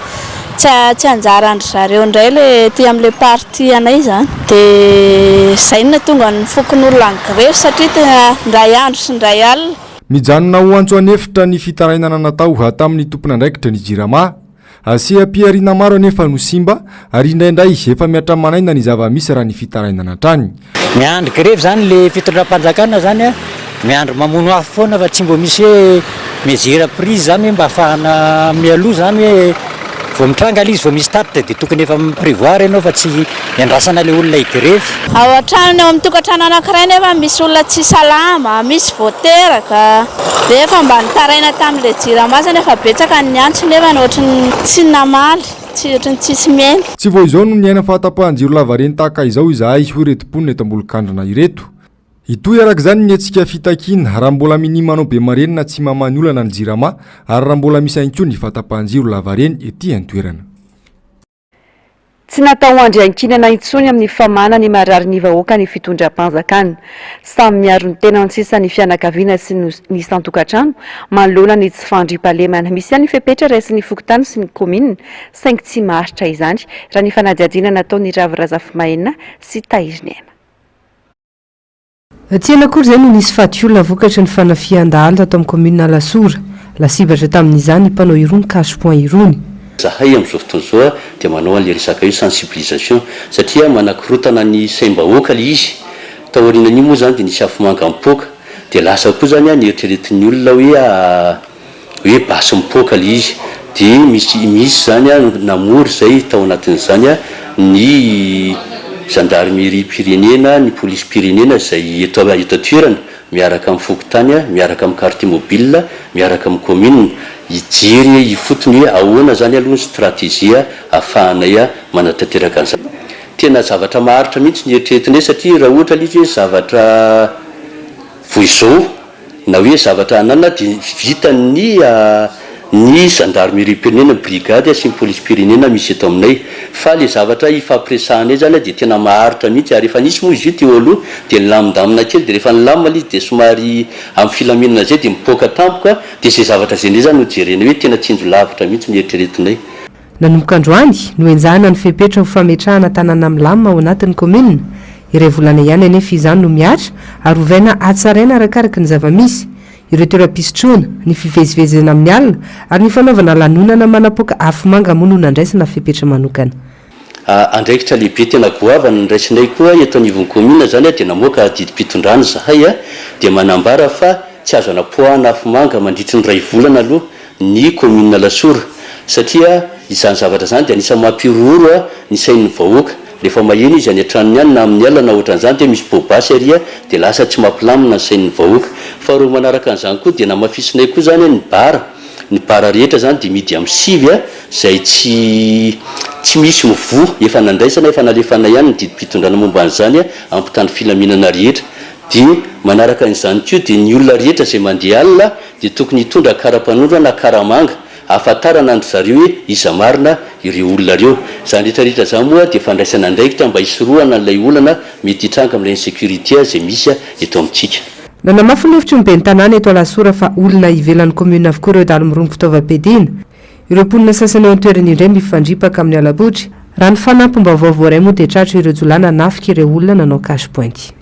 tsy tsy anjaran-dry zareo indray ilay aty amin'ilay partie anay izany. Dia izay no nahatonga ny fokonolona ni-grevy satria tena indray andro sy indray alina. Mijanona ho antso an'efitra ny fitarainana natao tamin'ny tompon'andraikitra ny Jirama. Seha-pihariana maro anefa no simba ary indraindray efa mihatra manaina ny zava-misy raha ny fitarainana hatrany. Miandry grevy zany le fitondram-panjakana zany a, miandry mamono afo foana fa tsy mbo misy hoe mesure prise zany hoe mba afahana mialoha zany hoe vao mitranga le izy vao misy tatitra de tokony efa mi-prevoir ianao fa tsy iandrasana le olona higrevy. Ao an-trano, ao amin'ny tokantrano anankiray nefa misy olona tsy salama, misy vao teraka, dia efa mba nitaraina tamin'ilay jirama aza nefa betsaka ny niantso nefa ohatry ny tsy namaly, tsy ohatry ny tsisy mihaino. Tsy vao izao no niaina fahatapahan-jiro lavareny tahaka izao izahay, hoy ireto mponina eto Ambolokandrina ireto. Hitohy araka izany ny hetsika fitakiana raha mbola minia manao be marenina tsy mamaha ny olana ny jirama ary raha mbola misy ihany koa ny fahatapahan-jiro lavareny ety an-toerana. Tsy natao ho andry iankinana intsony amin'ny famahana ny marary ny vahoaka ny fitondram-panjakana. Samy miaro ny tenany sisa ny fianakaviana sy ny isan-tokantrano manoloana ny tsy fandriampahalemana. Misy ihany ny fepetra raisin'ny fokontany sy ny kaominina saingy tsy maharitra izany, raha ny fanadihadiana nataon'i Ravo Razafimahenina sy Tahiriniaina. Tsy ela akory izay no nisy faty olona vokatry ny fanafihan-dahalo tato amin'ny kaominina Alasora. Lasibatra tamin'izany ny mpanao irony cash point irony. Zahay amin'izao fotoana izao dia manao an'ilay resaka hoe sensibilisation satria manakorotana ny saim-bahoaka ilay izy. Taorianan'io moa izany dia nisy afomanga nipoaka dia lasa koa izany ny eritreretin'ny olona hoe hoe basy mipoaka ilay izy dia misy misy izany an namory izay tao anatin'izany an ny zandarimeriam-pirenena, ny polisim-pirenena izay eto eto an-toerana miaraka amin'ny fokontany, miaraka amin'ny quartier mobile, miaraka amin'ny commune, hijery ifotony hoe ahoana izany aloha ny stratégie ahafahanay manatanteraka an'izany. Tena zavatra maharitra mihitsy ny eritreretinay satria raha ohatra ilay izy hoe zavatra vao izao na hoe zavatra anana dia vitan'ny ny zandarimeriam-pirenena, ny brigade sy ny polisim-pirenena misy eto aminay. Fa ilay zavatra ifampiresahanay izany dia tena maharitra mihitsy ary efa nisy moa izy io teo aloha dia nilamindamina kely dia rehefa nilamina ilay izy dia somary amin'ny filaminana izay dia mipoaka tampoka dia izay zavatra izay indray izany no jerenay hoe tena tsinjo lavitra mihitsy ny eritreretinay. Nanomboka androany, nohenjahana ny fepetra ho fametrahana tanàna milamina ao anatin'ny kaominina. Iray volana ihany anefa izany no mihatra ary ovaina hatsaraina arakaraky ny zava-misy. Ireo toeram-pisotroana, ny fivezivezena amin'ny alina ary ny fanaovana lanonana manapoaka afomanga moa no nandraisana fepetra manokana. Andraikitra lehibe tena goavana noraisinay koa eto anivon'ny kaominina izany dia namoaka didim-pitondrana izahay dia manambara fa tsy azo anapoahana afomanga mandritry ny iray volana aloha ny kaominina Alasora satria izany zavatra izany dia anisan'ny mampihorohoro ny sain'ny vahoaka. Rehefa maheno izy any an-tranony any na amin'ny alina na ohatran'izany dia misy poa-basy ary dia lasa tsy mampilamina ny sain'ny vahoaka. Faharoa manaraka an'izany koa dia namafisinay koa izany ny bar, ny bar rehetra izany dia mihidy amin'ny sivy izay tsy tsy misy mivoha, efa nandraisana, efa nalefanay ihany ny didim-pitondrana momba an'izany amin'ny mpitandro filaminana rehetra. Dia manaraka an'izany koa dia ny olona rehetra izay mandeha alina dia tokony hitondra kara-panondro na kara-manga ahafantarana an-dry zareo hoe iza marina ireo olona ireo. Izany rehetra rehetra izany moa dia fandraisana andraikitra mba hisorohana an'ilay olana mety hitranga amin'ilay insécurité izay misy eto amintsika. Nanamafy ny hevitry ny ben'ny tanàna eto Alasora fa olona ivelan'ny commune avokoa ireo dahalo mirongo fitaovam-piadiana. Ireo mponina sasany eo an-toerana indray mifandripaka amin'ny halabotry. Raha ny fanampim-baovao voaray moa dia tratra ireo jiolahy nanafika ireo olona nanao cash point.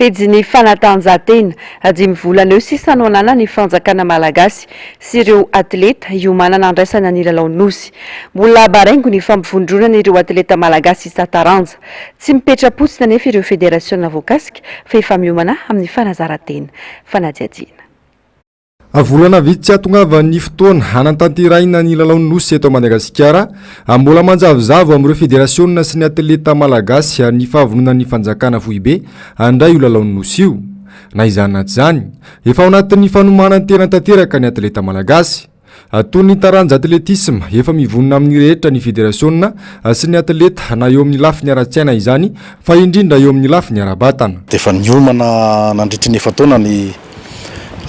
Pejin'ny fanatanjahantena, dimy volana eo sisa no ananan'ny fanjakana malagasy sy ireo atleta hiomanana handraisana ny lalao Nosy. Mbola baraingo ny fampivondronana ireo atleta malagasy isan-taranja. Tsy mipetra-potsiny anefa ireo federasiona voakasika fa efa miomana amin'ny fanazaran-tena. Fanadihadiana. Volana vitsy tsy hahatongavan'ny fotoana hanatanterahina ny lalaon'ny Nosy eto Madagasikara, mbola manjavozavo amin'ireo federasiona sy ny atleta malagasy ny fahavononan'ny fanjakana foibe handray io lalaon'ny Nosy io. Na izany na tsy izany, efa ao anatin'ny fanomanan-tena tanteraka ny atleta malagasy. Toy ny taranja atletisma, efa mivonona amin'ny rehetra ny federasiona sy ny atleta na eo amin'ny lafiny ara-tsaina izany fa indrindra eo amin'ny lafiny ara-batana. Dia efa niomana nandritry ny efa-taona ny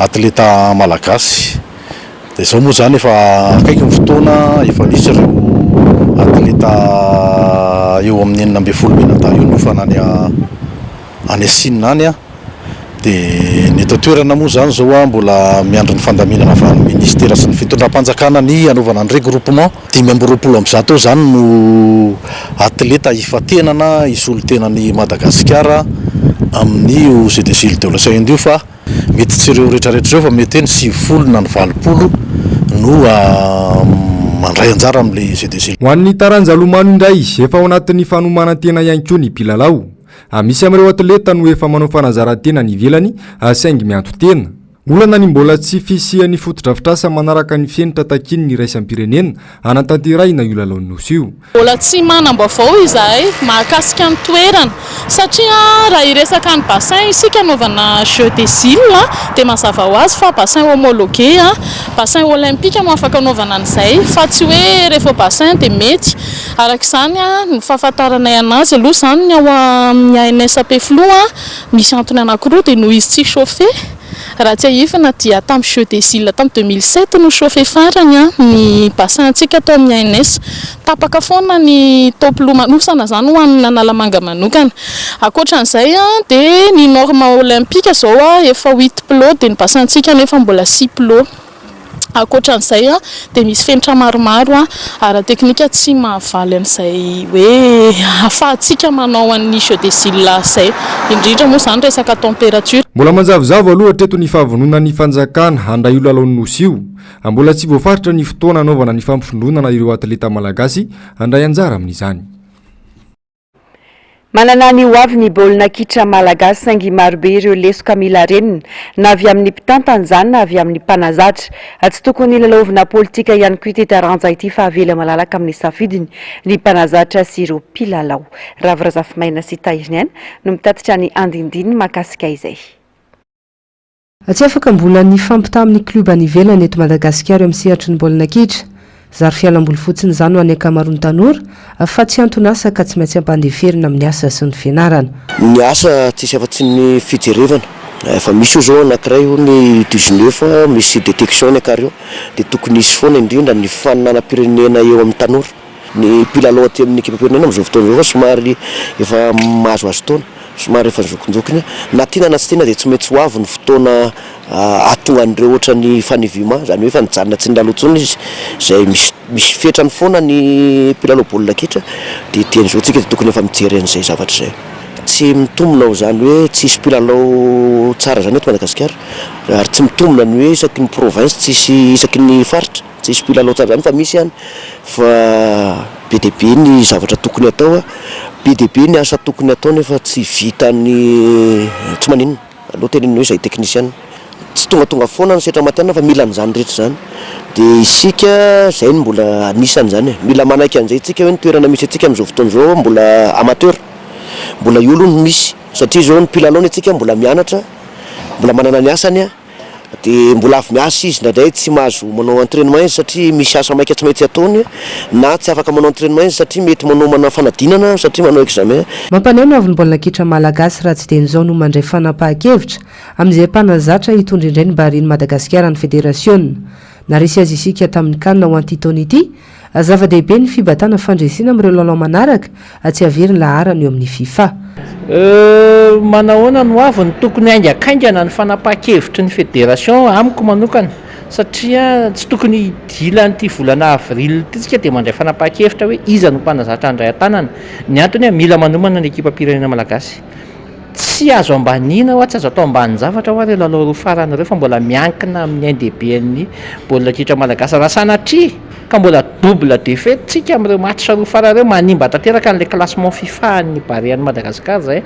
atleta malagasy. Dia izao moa izany efa akaiky ny fotoana, efa nisy ireo atleta eo amin'ny 16 mianadahy eo niofana any any Chine any. Dia ny eto an-toerana moa izany izao mbola miandry ny fandaminana avy amin'ny minisitera sy ny fitondram-panjakana ny hanaovana ny regroupement. 125 eo izany no atleta hifantenana hisolo tena an'i Madagasikara amin'io Jeux des Îles de l'Océan Indien io fa Mety tsy ireo rehetrarehetra ireo fa mety hoe ny 90 na ny 80 no mandray anjara amin'ilay GDG. Ho an'ny taranja lomano indray, efa ao anatin'ny fanomanan-tena ihany koa ny mpilalao. Misy amin'ireo atleta no efa manao fanazaran-tena any ivelany saingy mianto-tena. Olana ny mbola tsy fisian'ny fotodrafitrasa manaraka ny fenitra takian'ny iraisam-pirenena hanatanterahina io lalaon'ny Nosy io. Mbola tsy manam-baovao izahay mahakasika ny toerana satria raha hiresaka ny bassin isika hanaovana jeux des îles dia mazava ho azy fa bassin homologué, bassin olympique no afaka hanaovana an'izay fa tsy hoe rehefa bassin dia mety. Araka izany ny fahafantaranay an'azy aloha izany ny ao amin'ny ANS Ampefiloha misy antony anankiroa dia noho izy tsy chauffé. Raha tsiahivina dia tamin'ny Jeux des Îles tamin'ny 2007 no chauffé farany ny bassin antsika tao amin'ny ANS. Tapaka foana ny taom-pilomanosana izany ho an'ny Analamanga manokana. Ankoatra an'izay dia ny norme olympique izao efa huit plots dia ny bassin antsika nefa mbola six plots. Ankoatra an'izay dia misy fenitra maromaro ara-teknika tsy mahavaly an'izay hoe ahafahantsika manao an'ny Jeux des Îles izay, indrindra moa izany resaka température. Mbola manjavozavo aloha hatreto ny fahavononan'ny fanjakana handray io lalaon'ny Nosy io. Mbola tsy voafaritra ny fotoana hanaovana ny fampivondronana ireo atleta malagasy handray anjara amin'izany. Manana ny ho avy ny baolina kitra malagasy saingy marobe ireo lesoka mila renina, na avy amin'ny mpitantana izany na avy amin'ny mpanazatra. Tsy tokony lalaovina politika ihany koa ity taranja ity fa avela malalaka amin'ny safidiny ny mpanazatra sy ireo mpilalao. Ravo Razafimaina sy Tahiriniaina no mitatitra ny andindininy mahakasika izay. Tsy afaka mbola nifampitaha amin'ny klioba any ivelany eto Madagasikara eo amin'ny sehatry ny baolina kitra. Zary fialamboly fotsiny izany ho an'ny ankamaroan'ny tanora fa tsy anton'asa ka tsy maintsy ampandeferina amin'ny asa sy ny fianarana. Ny asa tsisy afa-tsy ny fijerevana. Efa misy io zao anakiray io ny dix-neuf misy détection ny akary io dia tokony hisy foana indrindra ny faninanam-pirenena eo amin'ny tanora. Ny mpilalao aty amin'ny ekipam-pirenena amin'izao fotoana izao fa somary efa mahazoazo taona, somary efa zokinjokiny. Na tiana na tsy tiana dia tsy maintsy ho avy ny fotoana hahatonga an'ireo ohatran'i Fanivima, izany hoe efa nijanona tsy nilalao intsony izy, izay misy misy fetrany foana ny mpilalao baolina kitra dia dieny izao tsika dia tokony efa mijery an'izay zavatra izay. Tsy mitombina ho izany hoe tsisy mpilalao tsara izany eto Madagasikara ary tsy mitombina ny hoe isaky ny province tsisy isaky ny faritra. Tsisy mpilalao tsara zany fa misy ihany fa be dia be ny zavatra tokony atao, be dia be ny asa tokony atao nefa tsy vitan'ny tsy maninona, aleo tenenina hoe izay teknisiana. Tsy tongatonga foana ny setra matihanina fa mila an'izany rehetra izany. Dia isika izay no mbola anisan'izany e. Mila manaiky an'izay isika hoe ny toerana misy antsika amin'izao fotoana izao mbola amateur, mbola io aloha no misy satria izao ny mpilalao ny antsika mbola mianatra, mbola manana ny asany. Dia mbola avy miasa izy, indraindray tsy mahazo manao entrainement izy satria misy asa maika tsy maintsy ataony, na tsy afaka manao entrainement izy satria mety manomana fanadinana, satria manao examen. Mampanahy ny hoavin'ny baolina kitra malagasy raha tsy dieny izao no mandray fanapahan-kevitra amin'izay mpanazatra hitondra indray ny Barean'i Madagasikara ny federasiona. Naresy azy isika tamin'ny Can ho an'ity taona ity Zava-dehibe ny fibatana fandresena amin'ireo lalao manaraka, tsy havery ny laharana eo amin'ny Fifa. Euh, manahoana no avy ny tokony haingakaingana ny fanapahan-kevitry ny fédération amiko manokana satria tsy tokony hidila an'ity volana avril ity tsika dia mandray fanapahan-kevitra hoe iza no mpanazatra handray an-tanana, ny antony a mila manomana ny ekipam-pirenena malagasy. Tsy azo ambaniana hoa, tsy azo atao ambanin-javatra hoa ireo lalao roa farany ireo fa mbola miankina amin'ny ain-dehiben'ny baolina kitra malagasy. Raha sanatria ka mbola double défaite tsika amin'ireo match roa farany ireo, manimba tanteraka an'ilay classement Fifa an'ny Barea an'i Madagascar izay.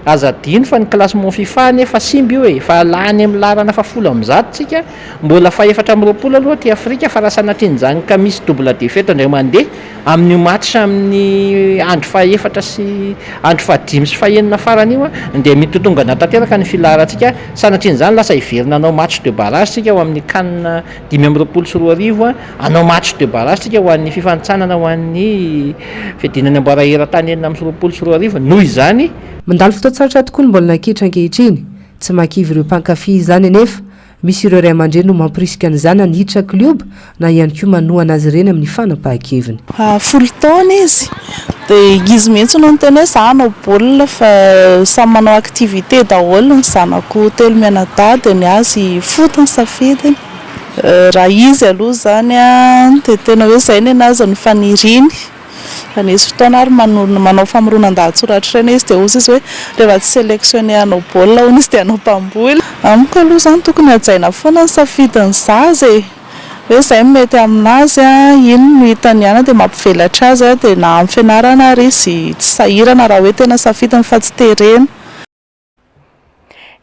Aza adino fa ny classement Fifa anie efa simba io e, efa lany amin'ny laharana fahafolo ambizato tsika, mbola fahefatra 24 aloha aty Afrika fa raha sanatrian'izany ka misy double défaite indray mandeha, Amin'io match amin'ny andro fahefatra sy andro fahadimy sy fahenina farany io dia mitotongana tanteraka ny filaharantsika. Sanatrian'izany lasa hiverina hanao match de barrage tsika ho amin'ny can 2025, hanao match de barrage tsika ho an'ny fifanintsanana ho an'ny fiadiana ny amboara eran-tany 2026. Noho izany. Mandalo fotoan-tsarotra tokoa ny baolina kitra ankehitriny. Tsy mahakivy ireo mpankafy izany anefa. Misy ireo ray aman-dreny no mamporisika ny zanany hiditra klioba na ihany koa manohana azy ireny amin'ny fanapahan-keviny. Folo taona izy dia izy mihitsy no niteny hoe za hanao baolina fa samy manao activité daholo ny zanako telo mianadahy dia ny azy foot ny safidiny. Raha izy aloha izany dia tena hoe izay nenazy ny faniriany. Raha nisy fotoana ary manao famoronan-dahatsoratra ireny izy dia hozy izy hoe rehefa tsy sélectionné hanao baolina hono izy dia hanao mpamboly. Amiko aloha izany tokony hajaina foana ny safidin'ny zaza e! Hoe izay no mety aminazy, iny no hitany ihany dia mampivelatra azy dia na amin'ny fianarana ary izy tsy sahirana raha hoe tena safidiny fa tsy terena.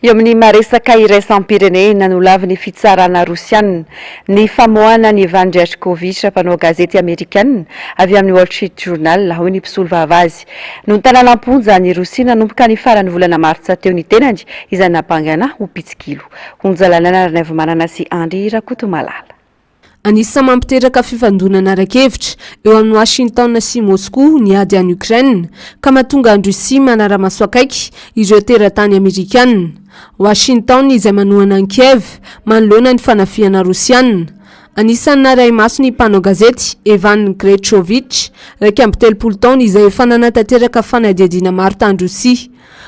Eo amin'ny maha-resaka iraisam-pirenena, nolavin'ny fitsarana Rosiana ny famoahana an'i Evan Gershkovich, mpanao gazety Amerikana avy amin'ny Wall Street Journal, hoy ny mpisolovava azy. Notanana am-ponja any Rosia nanomboka ny faran'ny volana martsa teo ny tenany, izay nampangaina ho mpitsikilo. Onja Lalaina Ranaivomanana sy Andry Rakotomalala. Anisan'ny mampiteraka fifandonana ara-kevitra eo amin'i Washington sy Moskoa ny ady any Ukraine, ka mahatonga an'i Rosia manara-maso akaiky ireo teratany amerikana. Washington izay manohana an'i Kiev manoloana ny fanafihana rosiana. Anisan'ny narahi-maso ny mpanao gazety Evan Grechovich, 31 taona izay efa nanatanteraka fanadihadiana maro tany Rosia.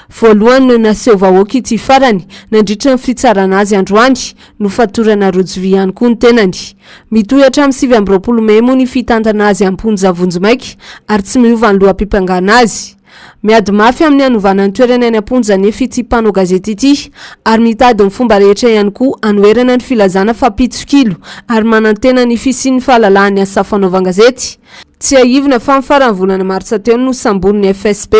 Voalohany no naseho vahoaka ity farany nandritra ny fitsarana azy androany, nofatorana rojo vy ihany koa ny tenany. Mitohy hatramin'ny 29 mey moa ny fitantana azy am-ponja vonjimaika ary tsy miova ny loham-pimpangana azy. Miady mafy amin'ny hanovana ny toerany any am-ponja anefa ity mpanao gazety ity ary mitady ny fomba rehetra ihany koa hanoherana ny filazana fa mpitsikilo ary manantena ny fisian'ny fahalalahan'ny asa fanaovan-gazety. Tsiahivina fa ny faran'ny volana martsa teo no nosamborin'ny FSB,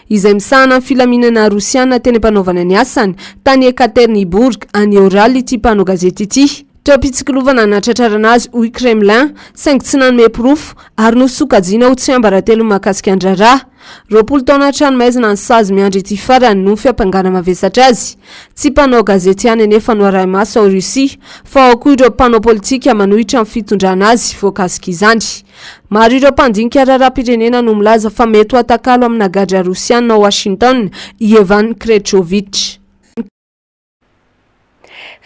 izay misahana ny filaminana rosiana teny am-panaovana ny asany, tany Ekaterinburg, any Oural ity mpanao gazety ity. Teo am-pitsikilovana hanatratrarana azy hoy Kremlin, saingy tsy nanome porofo ary nosokajiana ho tsiambaratelony mahakasika ny raharaha. 20 taona an-tranomaizina ny sazy miandry ity farany noho ny fiampangana mavesatra azy. Tsy mpanao gazety ihany anefa no arahi-maso ao Russie, fa ao koa ireo mpanao politika manohitra ny fitondrana azy voakasik'izany. Maro ireo mpandinika raharaham-pirenena no milaza fa mety ho atakalo amina gadra rosiana ao Washington i Evan Krechovich.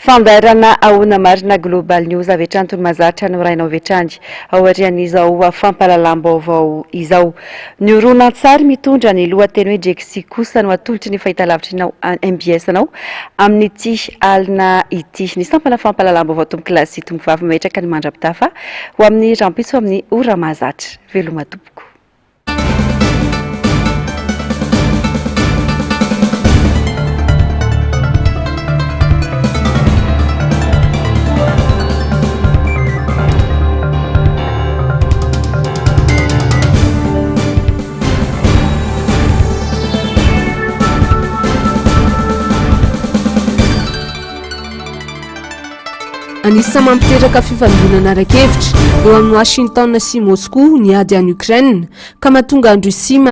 Fandaharana Ahoana Marina Global News avy hatrany toy ny mahazatra no rainao avy hatrany aorian'izao fampahalalam-baovao izao. Ny horonantsary mitondra ny lohateny hoe Jexy kosa no atolotry ny fahitalavitry ny mbs anao amin'ity alina ity. Ny sampana fampahalalam-baovao tompokolahy sy tompovavy mametraka ny mandra-pitafa ho amin'ny rahampitso amin'ny ora mahazatra. Veloma tompoko. Anisan'ny mampiteraka fifandonana ara-kevitra eo amin'i Washington sy Moscou ny ady any Ukraine, ka mahatonga an'i Russie.